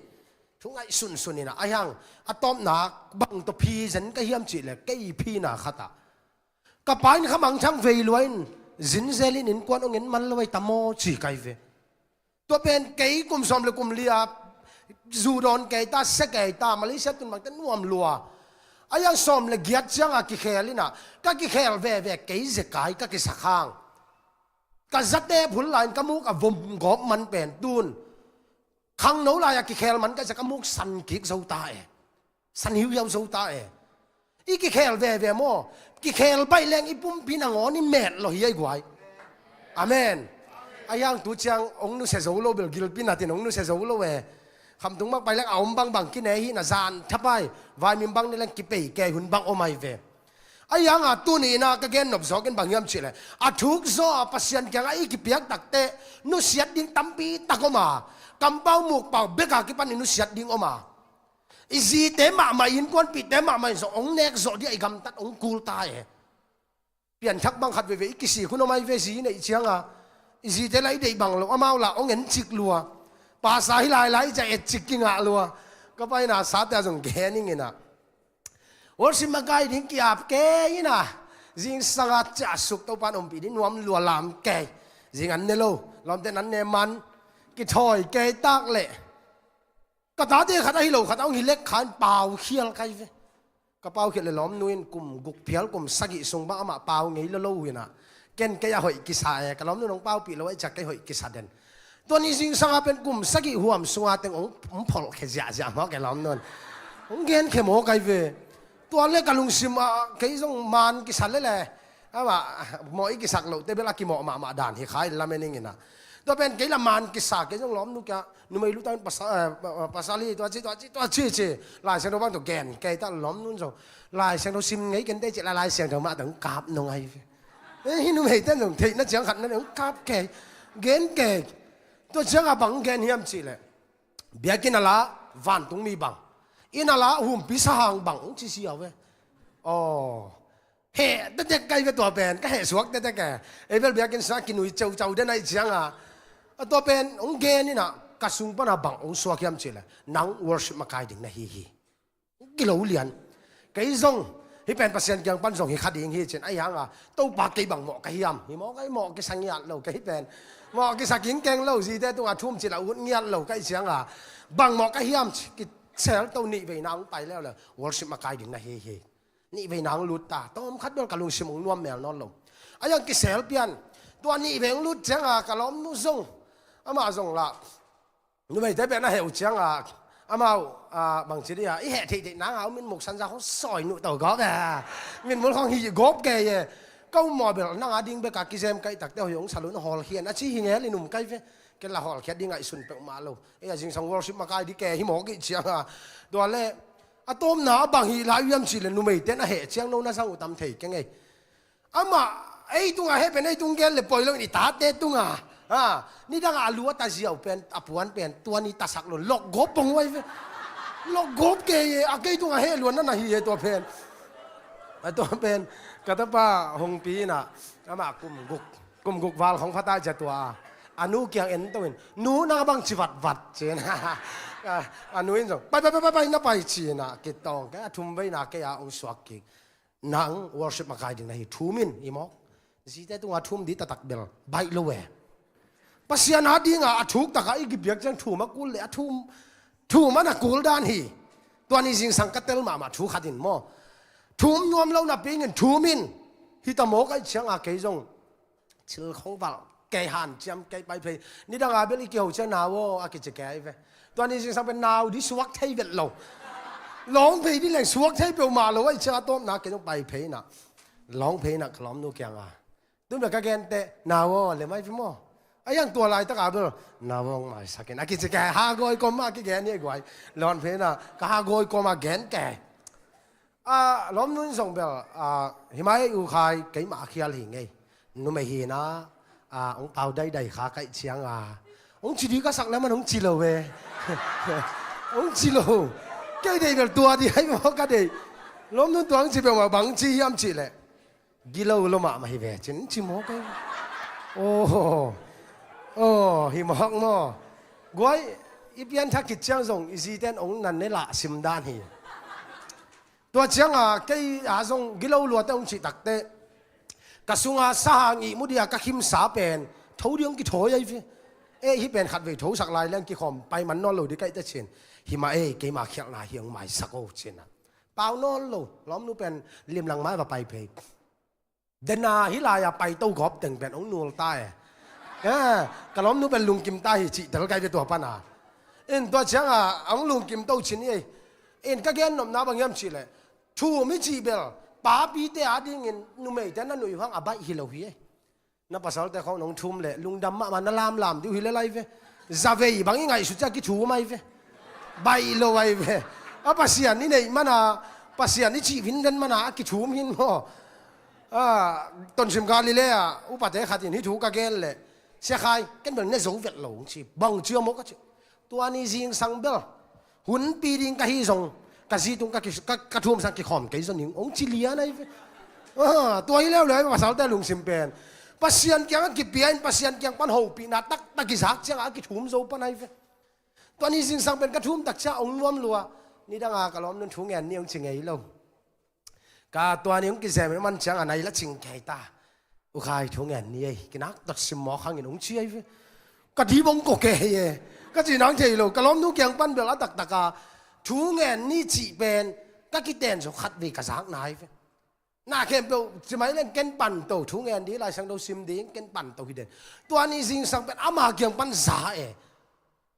Thu ngaihsunsun in a, ahi hang a tawpna bang tawh phi zen ka hiam cih leh kei phina khat ah ka pa in kha mangthang vei lua in zin zel in innkuan hong en man lo ahi ta maw ci ka hi ve. Tua pen kei kum sawm le kum li a zu dawn kei ta, sia kei ta, Malaysia tun bangte nuam lua. Ahi hang sawm le giat ciang a kikhel in a, ka kikhel veve kei zekai ka kisak hang. Ka zate phul lai in ka muk a vom gawp man pen tun khangno lai a kikhel man ka zia ka muk san kik zo ta e. San hiuhiau zo ta e. I kikhel veve maw? Kikhel baih leng i pumpi nangawn i met lo hi a i guai. Amen. Ahi hang tu ciang hong nusia zo lo bel gilpi natin hong nusia zo lo e. Khamtung bang pai leng a om bangbang kine hi na zan thapai. Vaimim bang ni leng kipei kei hun bang om ahi ve. Ahi hang a tuni in a ka gen nop zawk in bang hiam cih leh a thuk zaw a Pasian kiangah i kipiak takteh nusiat ding tampi tak om a, kampau mukpau bek a kipan i nusiat ding om a, i zite mahmah, i innkuanpihte mahmah in zong hong nek zawh ding a i gamtat hong kul ta e. Pianthak bang khat veve i kisik hun om ahi ve, zi neih ciang a i zite lah i deih bang lo, amau lah hong en cik lua. Pasa hi lailai i ciah et cik kingah lua. Ka pa in a sate a zong gen ing in a, worship makai ding ki-ap kei in a, zingsang a ciah suk Topa'n ompih ding nuam lua lam kei. Zing an ne lo, lawmte'n an ne man, kithawi kei tak leh ka tate khat ahi lo khat a hong hi lek kha in pau khial ka hi ve. Ka pau khial leh lawmnu in kum guk phial kum sagih sung bang amah pau ngei lo lo uh in a, ken kei a hoih kisa e, ka lawmnu in hong paupih lo ahih ciang kei hoih kisa den. Tua ni zingsang a pen kum sagih huam sung a teng hong, hong pholhkhia ziahziah mawk e lawmnu in. Hong genkhia mawk ahi ve. Tua leh ka lungsim ah kei zong man kisa leh leh, amah mawh i kisak lohte bel a kimawh mahmah dan hi kha in lamen ing in a. Tua pen kei lah man kisa, kei zong lawmnu kiangah numei lutang in pasa-, eh, pa-, pa-, pasal hi, tua ci, tua ci, tua ci ci. Lai Siangtho bang tawh gen kei ta, lawmnu in zong Lai Siangtho sim ngei ken teh ci leh Lai Siangtho mah tawh hong kap nong ahi ve. Eh, hih numeite'n zong theihna ciang khat na hong kap kei, gen kei. Tua ciang a bang gen hiam cih leh biakinn a lah vantungmi bang, inn a lah humpi sahang bang hong ci siau ve. Aw. Heh tektek ka hi ve tua pen, ka heh suak tektek e. Ei bel biakinn sung a kinui ceucau den ahih ciang a, a tua pen hong gen in a, ka sung pan a bang hong suak hiam cih leh, nang worship makai ding na hi hi. Kilo lian. Kei zong hih pen Pasian kiang pan zong hi kha ding hi cin, ahi hang a Topa kei bang mawh ka hiam? Hi mawh ka hi, mawh kisa ngiat lo kei pen. Mawh kisa kingkeng lo, zite tungah thu om cih leh ut ngiat lo ka hih ciang a, bang mawh ka hiam ci, kisel to, nihveina hong pai leuleu, worship makai ding na hi hi. Nihveina hong lut ta, tawmkhat bel ka lungsim hong nuam mel nawn lo. Ahi hang kisel pian, tua nihvei hong lut ciang a ka lawmnu zong, amah zong lah numeite pen a heh uh ciang a, amau, ah, bangci dih a, i heh theihtheih nang a, hong minmuk sanza khong sawi nuh to gawp e. Minmul khong hi gawp kei e. Ka um maw bel nang a ding bek a kizem ka hih takteh hoih hong sa lo in hawlkhia in a ci hi ngel in um ka hi ve. Ken lah hawlkhiat ding ngaihsun peuhmah lo. Ei a zingsang worship makai ding kei hi mawk ahih ciang a. Tua leh a tawpna a bang hi lai uh hiam cih leh numeite'n a heh ciang no na zang uh tam thei keng ei. Amah ei tungah heh pen ei tung gen leh poi lo in i tate tungah, ha, nidang a a lu a ta ziau pen, a puan pen tua ni tasak lo, lokgawp pong uh ahi ve. Lokgawp kei e, a kei tungah heh luanna na hi e tua pen. A tua pen ka tapa Hongpi in a, amah kum guk, kum guk val khong pha ta ciang tua a, a nu kiang en to in, "Nu, nang a bangci vatvat," ci in. A, a nu in zong, "Pai, pai, pai, pai, pai, na pai," ci in a kitawng kei a, thumveina kei a hong suak kik. "Nang worship makai ding na hi, thum in," hi mawk. Zite tungah thum ding taktak bel baih lo e. Pasian a dingah a thuk takah i kipiak ciang thum a kul leh a thum, thum a na kul dan hi. Tua ni zingsang ka tel mahmah thu khat in maw, thum nuam lo napi in thum in, hi ta mawk ahih ciang a kei zong thil khong valh kei, hanciam kei, pai phei. Nidang a bel i kiho ciang, "Nau aw," a kici kei ve. Tua ni zingsang pen nau ding suak thei vet lo. Lawng phei ding leng suak thei peuhmah lo ahih ciang a tawpna kei zong pai phei in a, lawng phei in a ka lawmnu kiang a. Tun bel ka gen teh, "Nau aw," leh mai phei maw. Ahi hang tua laitak a bel, "Nau aw, hong maisak in," a kici kei. Hagawi kawm mah a kigen hi a guai. Lawn phei in a ka hagawi kawm a gen kei. A, lawmnu in zong bel, a, "Hi mai, U Khai, keimah a khial hi ngei. Numei hi in a, a, hong pau daidai kha ka hih ciang a, hong ci ding ka sak leh aman hong ci lo e." Hong ci lo. Kei deih bel tua ding ahi maw ka deih. Lawmnu in tua hong ci peuhmah, bang ci hiam cih leh, Gilo lo mahmah hi ve cin ci mawk ei. Aw, aw, hi mawk maw? Guai, i pianthak khit ciang zong i zite in ong nan ne lah sim dan hi. Tua cianga kei a zong gilo luate hong cih takteh ka sunga saha ngih mu dia ka khimsa pen tho ding hong kithawi ahi ve. Eh, hih pen khatvei thosak lai leng kikhawm pai man nawn lo ding kaihte cin. Hi mah ei, keima khialhna hi hong maisak o cin a. Pau nawn lo, lawmnu pen limlang mai va pai phei. Dena hih lai-a paito gawp teng pen hong nul ta e. Eh, ka lawmnu pen lungkim ta hi cih tel kai ve tua pana. In tua cianga hong lungkim to cin ei. In ka gennopna bang hiam cihleh, thum i cih bel papite adingin numeite na nuih uh hang a baih hi lo hi ei. Na pasalte khawng nong thum leh lungdam mahmah na lamlam dih uh hi lel ahi ve. Zavei bang i ngaihsut ciah kithum ahi ve. Baih lo ahi ve. A Pasian i neih mana, Pasian i cih vinven mana a kithum hin maw? Ah, Tonsim Galilee ah upate khat in hih thu ka gen leh, Sia Khai, ken bel ne zo vet lo hong ci. Bang cia maw ka ci. Tua ni zingsang bel hunpi ding ka hi zong ka zi tung ka, ki, ka, ka thum sang kikhawm kei zaw ning hong ci lian ahi ve. Ah, tua hi leuleu ahi ve pasalte lungsim pen. Pasian kiang a kipia in Pasian kiang pan hopihna taktak i zak ciangah a kithum zo pan ahi ve. Tua ni zingsang pen ka thum tak ciah hong nuam lua. Nidanga ka lawmnun thu ngen ni hong ci ngei lo. Ka tua ni hong kizem in man ciangah nai la cing kei ta. U Khai, thu ngen ni ei, kinak tot sim mawk hangin hong ci ahi ve. Ka dip hong kok kei e. Ka ci nang thei lo, ka lawmnu kiang pan bel a taktaka thu ngen ni cih pen ka kiten zo khatvei ka zakna ahi ve. Na khempeuh ci mai leng ken pan to, thu ngen ding, Lai Siangtho sim ding ken pan to hi den. Tua ni zingsang pen ama kiang pan za e.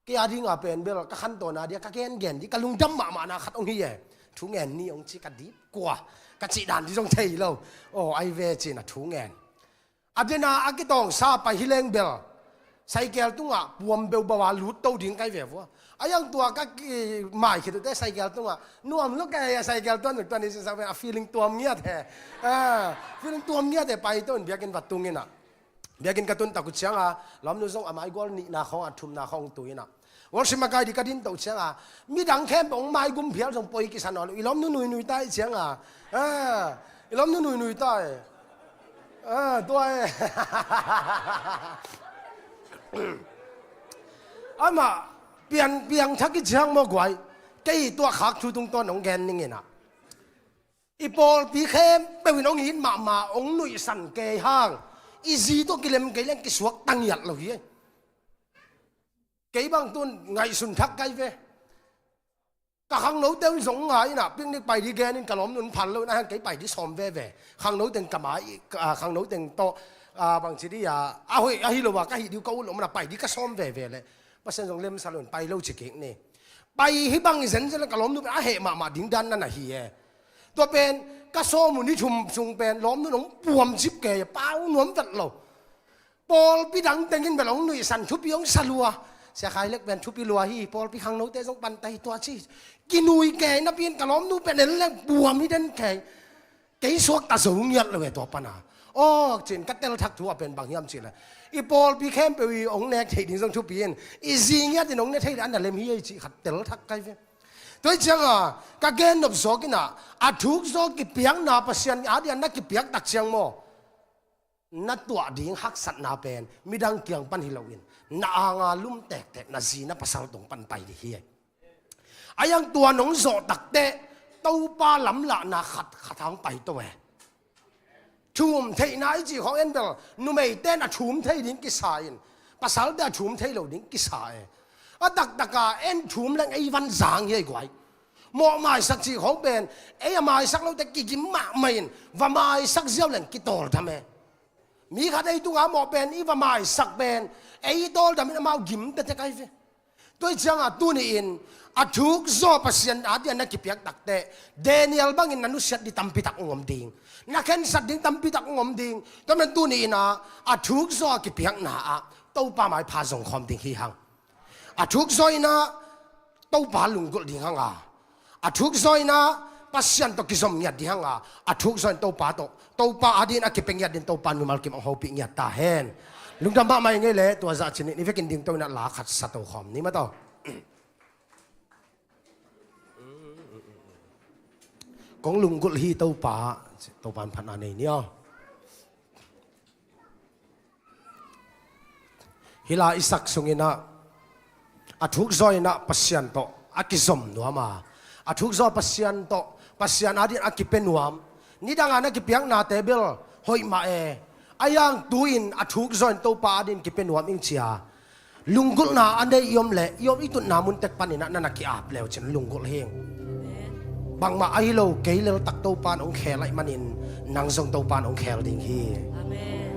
Kei a dinga pen bel ka khantawn a dia ka gengen dih ka lungdam mahmahna khat hong hi e. Thu ngen ni hong ci ka dip kua ka cih dan dih zong thei lo. Aw, ahi ve cin a thu ngen. A dena a kitawngsa pai hi leng bel saikel tungah puam beubau a lut to ding kai ve vua. A yang tua ka ki mai khit uhte saikel tungah nuam lo kai a saikel tuan tua ni zingsang pen a feeling tuam ngiat he. Ah, feeling tuam ngiat he pai to in biakinn va tung inah. Biakinn ka tun tak uh cianga lawmnu zong a maigual nihna khawng a thumna khawng tu inah. Worship makai dih ka din toh cianga midang khempeuh hong maigum phial zong poi kisa nawn lo. I lawmnu nuinui ta i cianga. Ah, i lawmnu nuinui ta i. Ah, tua e. Amah pian piangthak i ciang maw guai. Kei tuah khak thu tungtawn hong gen ning inah. I pawlpi khempeuh in hong it mahmah hong nuihsan kei hang i zi tawh kilem kei leng kisuak tangiat lo hi. Kei bang tun ngaihsun thak kai ve. Ka khangnote un zong ngai inah picnic pai dih gen in ka lawmnun phal lo inah hang kei pai dih sawm veve. Khangno teng ka mai, ah, khangno teng tawh, ah, bangci dih a, a hoih ahi lo a ka hih dih uh ka ut lo mana pai dih ka sawm veve leh Pasian zong lemsa lo in pai lo ci kik ni. Pai hi bang i zenzen ka lawmnu pen a heh mahmah ding dan na na hi e. Tua pen ka sawm uh ni thum sung pen lawmnu nong puam cip kei a pau nuam vet lo. Pawlpi dang tengin bel hong nuihsan thupi hong sa lua. Sia Khai Lek pen thupi lua hi, pawlpi khangnote zong panta hi tua ci. Kinui kei napi in ka lawmnu pen en leng puam hi den kei. Kei suakta zo ngiat lo e tua pana. Aw, cin ka tel thak thu a pen bang hiam cih le i pawlpi khempeuh i hong nek theih ding zong thupi in i zi ngiat in hong ne theih le an na lem hi ei cih khat tel thak kai ve. Tua hi cianga ka gennop zawk inah a thuk zaw kipiakna Pasian a dian na kipiak tak ciang maw? Na tuah ding haksatna pen midang kiang pan hi loin na anga lum tektek na zi na pasal tong pan pai dih hi. A yang tua nong zawh takteh Topa lamlahna khat khat hang pai to e. Thum theihna i cih khawng en bel numeite in a thum thei ding kisa in pasalte a thum thei lo ding kisa e. A taktaka en thum leng ei van zang hi ei guai. Mawh maisak cih khawng pen ei a maisak lote kigim mahmah in va maisak ziau leng kitawldam e. Mi khat ei tunga mawh pen i va maisak pen ei i tawldam in amau gim tektek ahi ve. Tua hi cianga tuni in a thuk zaw Pasian a dian na kipiak takteh Daniel bangin na nusiat ding tampitak hong om ding, na khensat ding tampitak hong om ding. Tua men tuni inah a thuk zaw a kipiakna ah Topa maipha zong khawm ding hi hang. A thuk zaw inah Topa lunggulh ding hanga, a thuk zaw inah Pasian tawh kizom ngiat ding hanga, a thuk zaw in Topa tawh, Topa a din a kipia ngiat din Topa mimal kim hong hopih ngiat ta hen. Lungdam mahmah i ngei leh tua zah cinin i vekin ding to inah la khat sa to khawm ni mah tawh. Kong lunggulh hi Topa, Topa in phatna nei ni aw. Hih la i sak sungin ah, a thukzawi in ah Pasian tawh a kizom nuam a, a thukzawi Pasian tawh, Pasian adingin a kipia nuam, nidang a na kipiaknate bel hoih mah e. Ahi hang tu-in a thukzawi in Topa adingin kipia nuam ing ci-a lunggulhna a nei i om leh, i om i tutna mun tek panin ah na na ki-ap le uh cin lunggulh hi ing. Bangmah ahi lo, kei leltak Topa in hong khel ahih manin nang zong Topa in hong khel ding hi. Amen.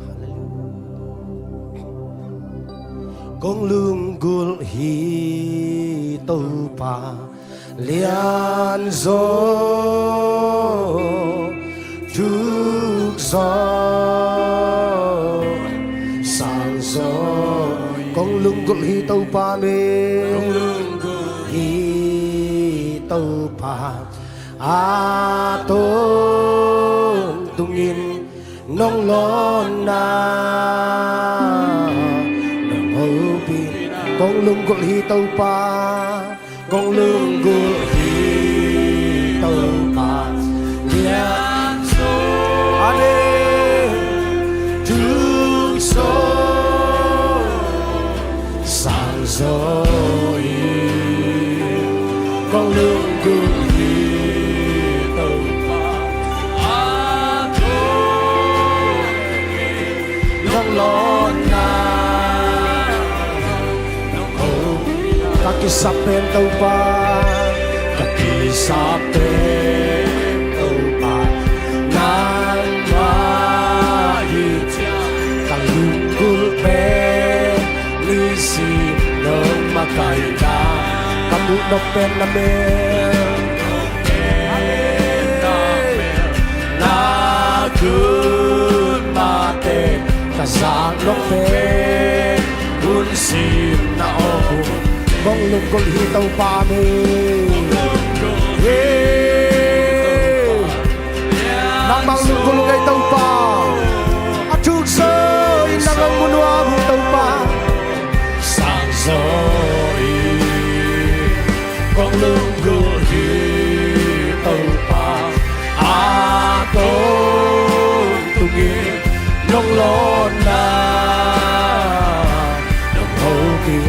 Hallelujah. Kong lunggulh hi Topa, lianzaw, thukzaw, sangzaw. Kong lunggulh hi Topa, mi kong lunggulh hi Topa, a tawntungin nong lawnna nong hopih. Kong lunggulh hi Topa, kong lunggulh hi Topa, lianzaw, amen, thukzaw, sangzaw hi. Kong lunggulh hi Topa, a tawntungin nong lawnna nong hopih. Ka kisap pen Topa, ka kisap pen Topa, nangmah hi. Ka lunggulh pen nisim nong makaihna, ka muh nop pen na mel, na khut mate, ka zak nop pen hun sim na awk uh. Kong lunggulh hi Topa, mi. Hey. Nangmah lunggulh uh kei Topa. A thukzawi in nang hong mu nuam hi Topa, sangzaw hi. Kong lunggulh hi Topa, a tawntungin nong lawnna nong hopih.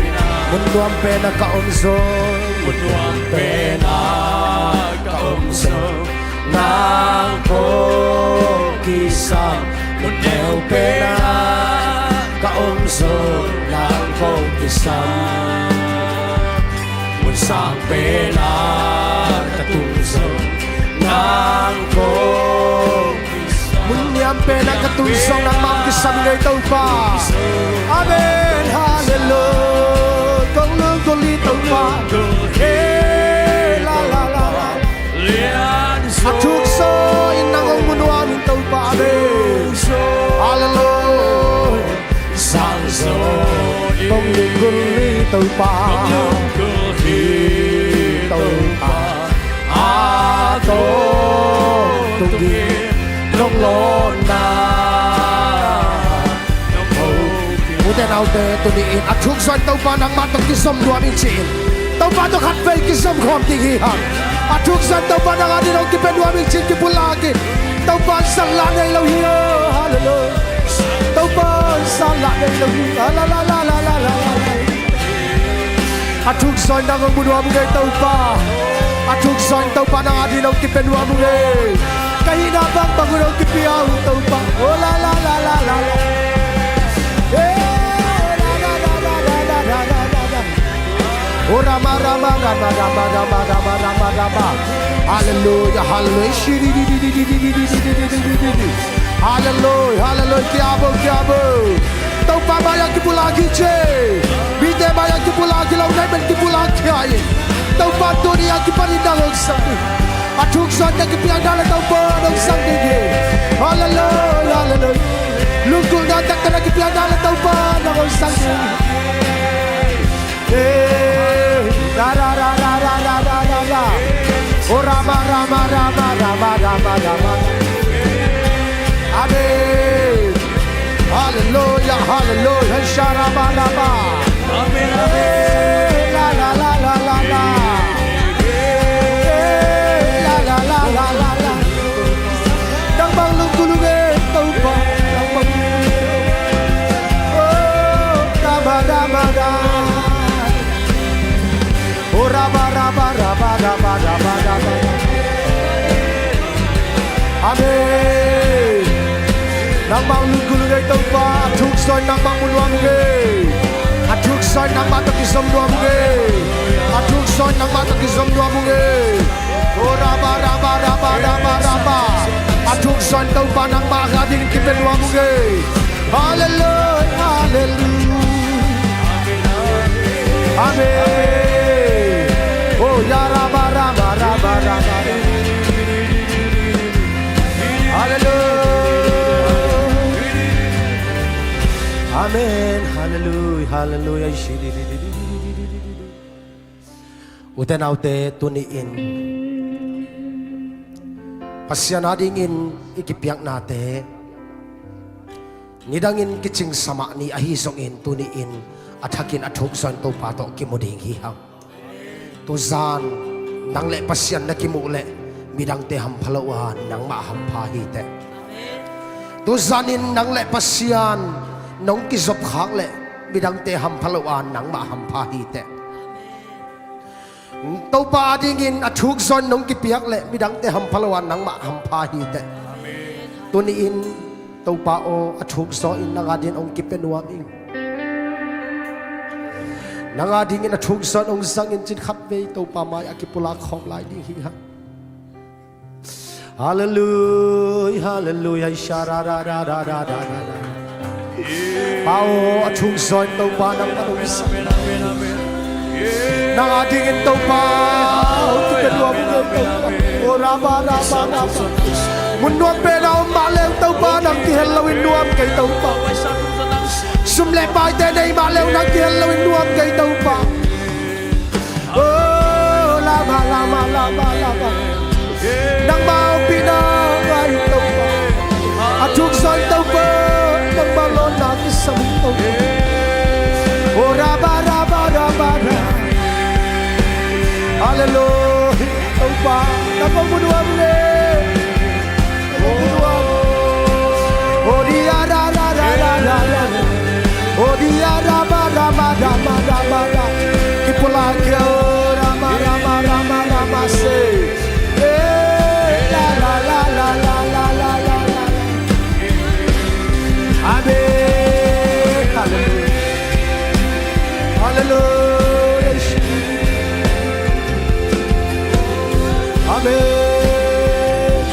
Mun nuam pen ah ka om zong, mun nuam pen ah ka om zong, nang kong kisam. Mun neu pen ah ka om zong, nang kong kisam. Mun sang pen ah ka tun zong, nang kong kisam. Mun niam pen ah ka tun zong, nangmah kisam ing ei Topa. Amen. Hallelujah. Kong lunggulh hi Topa. Hey, la, la, la, la. A thukzawi in nang hong mu nuam hi Topa, amen. Hallelujah. Sangzaw hi. Kong lunggulh hi Topa, kong lunggulh hi Topa, a tawntungin nong lawnna nong hopih. Ute naute, tuni-in a thukzawi in Topa nangmah tawh kizom nuam ing ci-in, Topa tawh khatvei kizom khawm ding hi hang. A thukzawi in Topa nang adingin hong kipia nuam ing ci-in kipulak in. Topa in sal lah nei lo hi, oh, hallelujah. Topa in sal lah nei lo hi. A la, la, la. A thukzawi in nang hong mu nuam ing ei Topa. A thukzawi in Topa nang adingin hong kipia nuam ing ei. Ka hihna bangbang un hong kipia un Topa. Oh, la, la, la. Eh, la, la, la. Oh, rama, rama, rama. Hallelujah, hallelujah. Hallelujah, hallelujah. Kiabo, kiabo. Topa mai-ah kipulak hi ci. Mite mai-ah kipulak hi lo, na pen kipulak hi. Topa tuni-a kipanin nang hong sang hi. A thukzawi na kipiakna leh Topa nang hong sang ding hi. Hallelujah, hallelujah. Lunggulhna taktak na kipiakna leh Topa nang hong sang ding hi. Hey, ra, ra, ra. Oh, rama, rama, rama. Amen. Hallelujah, hallelujah. Hey, sha, rama, rama. Amen, amen. Hey, la, la, la. Hey, la, la, la. Nang bang lunggulh ung ei Topa, nang bang. Oh, Nangmah hong lunggulh ung ei Topa, a thuk zaw in nangmah mu nuam ung ei. A thuk zaw in nangmah tawh kizom nuam ung ei. A thuk zaw in nangmah tawh kizom nuam ung ei. Oh, raba, raba, raba, raba, raba. A thuk zaw in Topa nangmah a dingin kipia nuam ung ei. Halleluia, halleluia. Amen. Oh, ya raba, raba, raba, raba. Halleluia. Amen. Halleluia, halleluia. Ute naute, tuni-in Pasian adingin i kipiaknate nidangin kicingsa mah ni, ahi zongin tuni-in a thakin a thuk zaw in Topa tawh kimu ding hi hang. Tuzan nang le Pasian na kimuh leh midangte hampha lo a nangmah hampha hi teh. Tuzanin nang le Pasian nong kizopkhak leh midangte hampha lo a nangmah hampha hi teh. Topa adingin a thuk zaw in nong kipiak leh midangte hampha lo a nangmah hampha hi teh. Tuni-in Topa aw, a thuk zaw in nang adingin hong kipia nuam ing. Nang adingin a thuk zaw in hong zangin cin khatvei Topa mai a kipulak khawm lai ding hi hang. Halleluia, halleluia. Pa aw, a thuk zaw in Topa nangmah hong zang. Nang adingin Topa hong kipia nuam ung ei Topa. Oh, raba, raba, raba. Mun nuam pen a om mah leng Topa nang kihel loin nuam kei Topa. Sum le paite nei mah leng nang kihel loin nuam kei Topa. Oh, lama, lama, lama, lama. Nangmah ompihna ngai Topa. A thuk zaw in Topa nangmah lawnna kisam Topa. Oh, raba, raba, raba, raba. Halleluia. Topa nangmah mu nuam ung ei. Amen. Halleluia. Halleluia. Amen.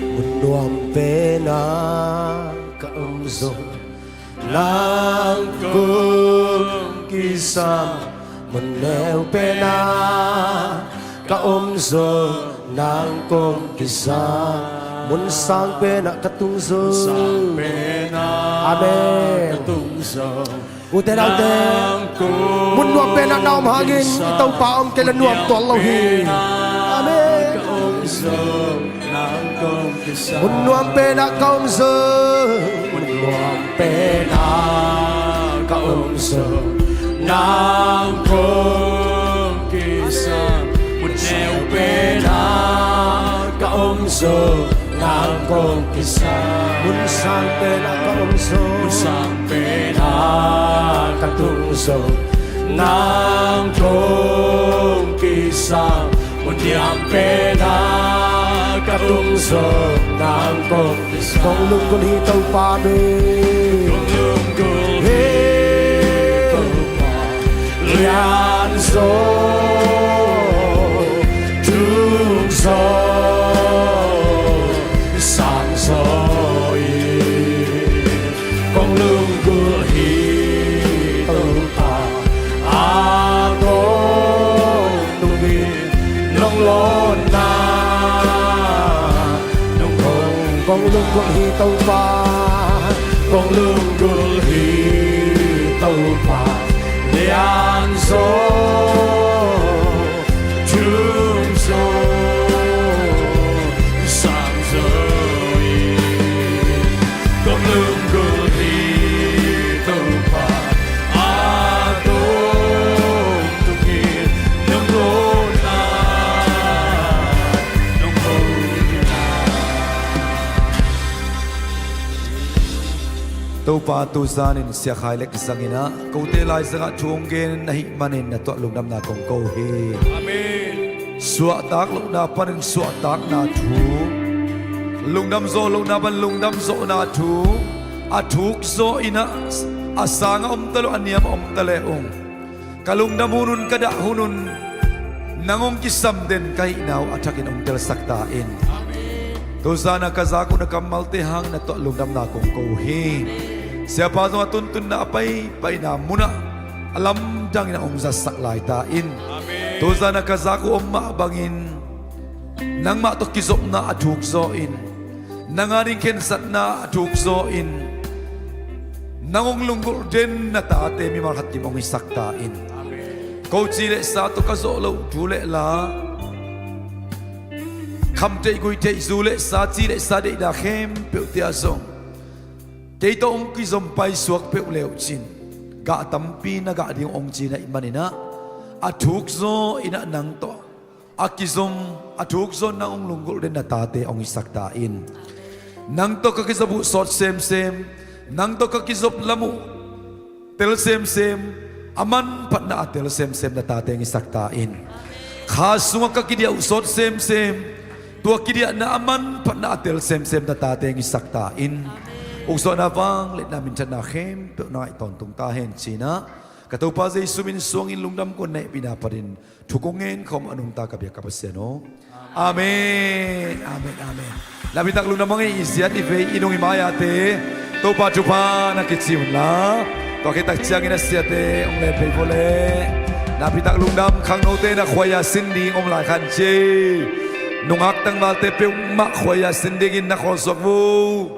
Mun nuam penah ka om zong nang kong kisam. Mun neu penah ka om zong nang kong kisam. Mun sang penah ka tung zong. Amen. Ute naute, mun nuam penah na om hangin i Topa om kei le nuam tuan lo hi. Amen. Mun nuam penah ka om zong. Mun nuam penah ka om zong nang kong kisam. Mun neu penah ka om zong nang kong kisam. Mun sang penah ka om zong. Mun sang penah ka tung zong nang kong kisam. Mun diam penah ka tung zong nang kong kisam. Kong lunggulh hi Topa mi. Kong lunggulh hi Topa. Lian zaw, tung zaw, sang zaw in kong lunggulh hi Topa. A kong tungin nong lawnna nong kong. Kong lunggulh hi Topa. Kong lunggulh hi Topa. Lian zaw, tung zaw, sang zaw in kong lunggulh hi Topa. A kong tungin nong lawnna nong kong. Topa, tuzanin Sia Khai Lek zangin ah kote laizangah thu hong gen ahih manin na tuah lungdamna kong ko hi. Amen. Suahtak lohna panin suahtakna thu, lungdam zawh lohna pan lungdam zawhna thu, a thuk zaw in ah, a sang a om ta lo, a niam a om ta le ung, ka lungdam hun un, ka dah hun un, nang hong kisam den ka hihna uh a thakin hong telsak ta in. Tuzan a ka zak uh na kammalte hangin na tawh lungdamna kong ko uh hi. Siapa zong a tuntunna a paipaina munah a lamdangin a hong zatsak lai ta in. Tuzan a ka zak uh om mah bangin nangmah tawh kizopna a thuk zaw in, nang a ding khensatna a thuk zaw in, nang hong lunggulh den na tate mimal khat kim hong hisak ta in. Ko ci le sa tawh ka zawh loh thu le la, khamtheih guihtheih, zu le sa, ci le sa deihna khempeuhte ah zong kei tawh hong kizom paisuak peuh le uh cin, gah tampi na gah ding hong ci na hih manin ah, a thuk zaw in ah nang tawh a kizom, a thuk zaw nang hong lunggulh den na tate hong hisak ta in. Nang tawh ka kizop uh sawt semsem, nang tawh ka kizop lam uh tel semsem, a manphatna a tel semsem na tate hong hisak ta in. Kha sungah ka kidiah uh sawt semsem, tua kidiahna a manphatna a tel semsem na tate hong hisak ta in. Ukzawhna, vangliatna, minthanna khempeuh na ngaih tawntung ta hen ci-in ah, ka Topa Jesu min suangin lungdam kong ngetpihna panin thu kong ngen khawm a nungta ka biak ka Pasian aw. Amen, amen, amen. Nakpitak lungdam hang ei, i ziat i vei, i nung i mai-ate Topa thupha na kici unla. Tua khit tak ciangin a siate hong len phei vawleh. Nakpitak lungdam. Khangnote na khuaia sin ding om lai khan ci. Nungak tangvalte peuhmah khuaia sin dingin na khawl suak vo.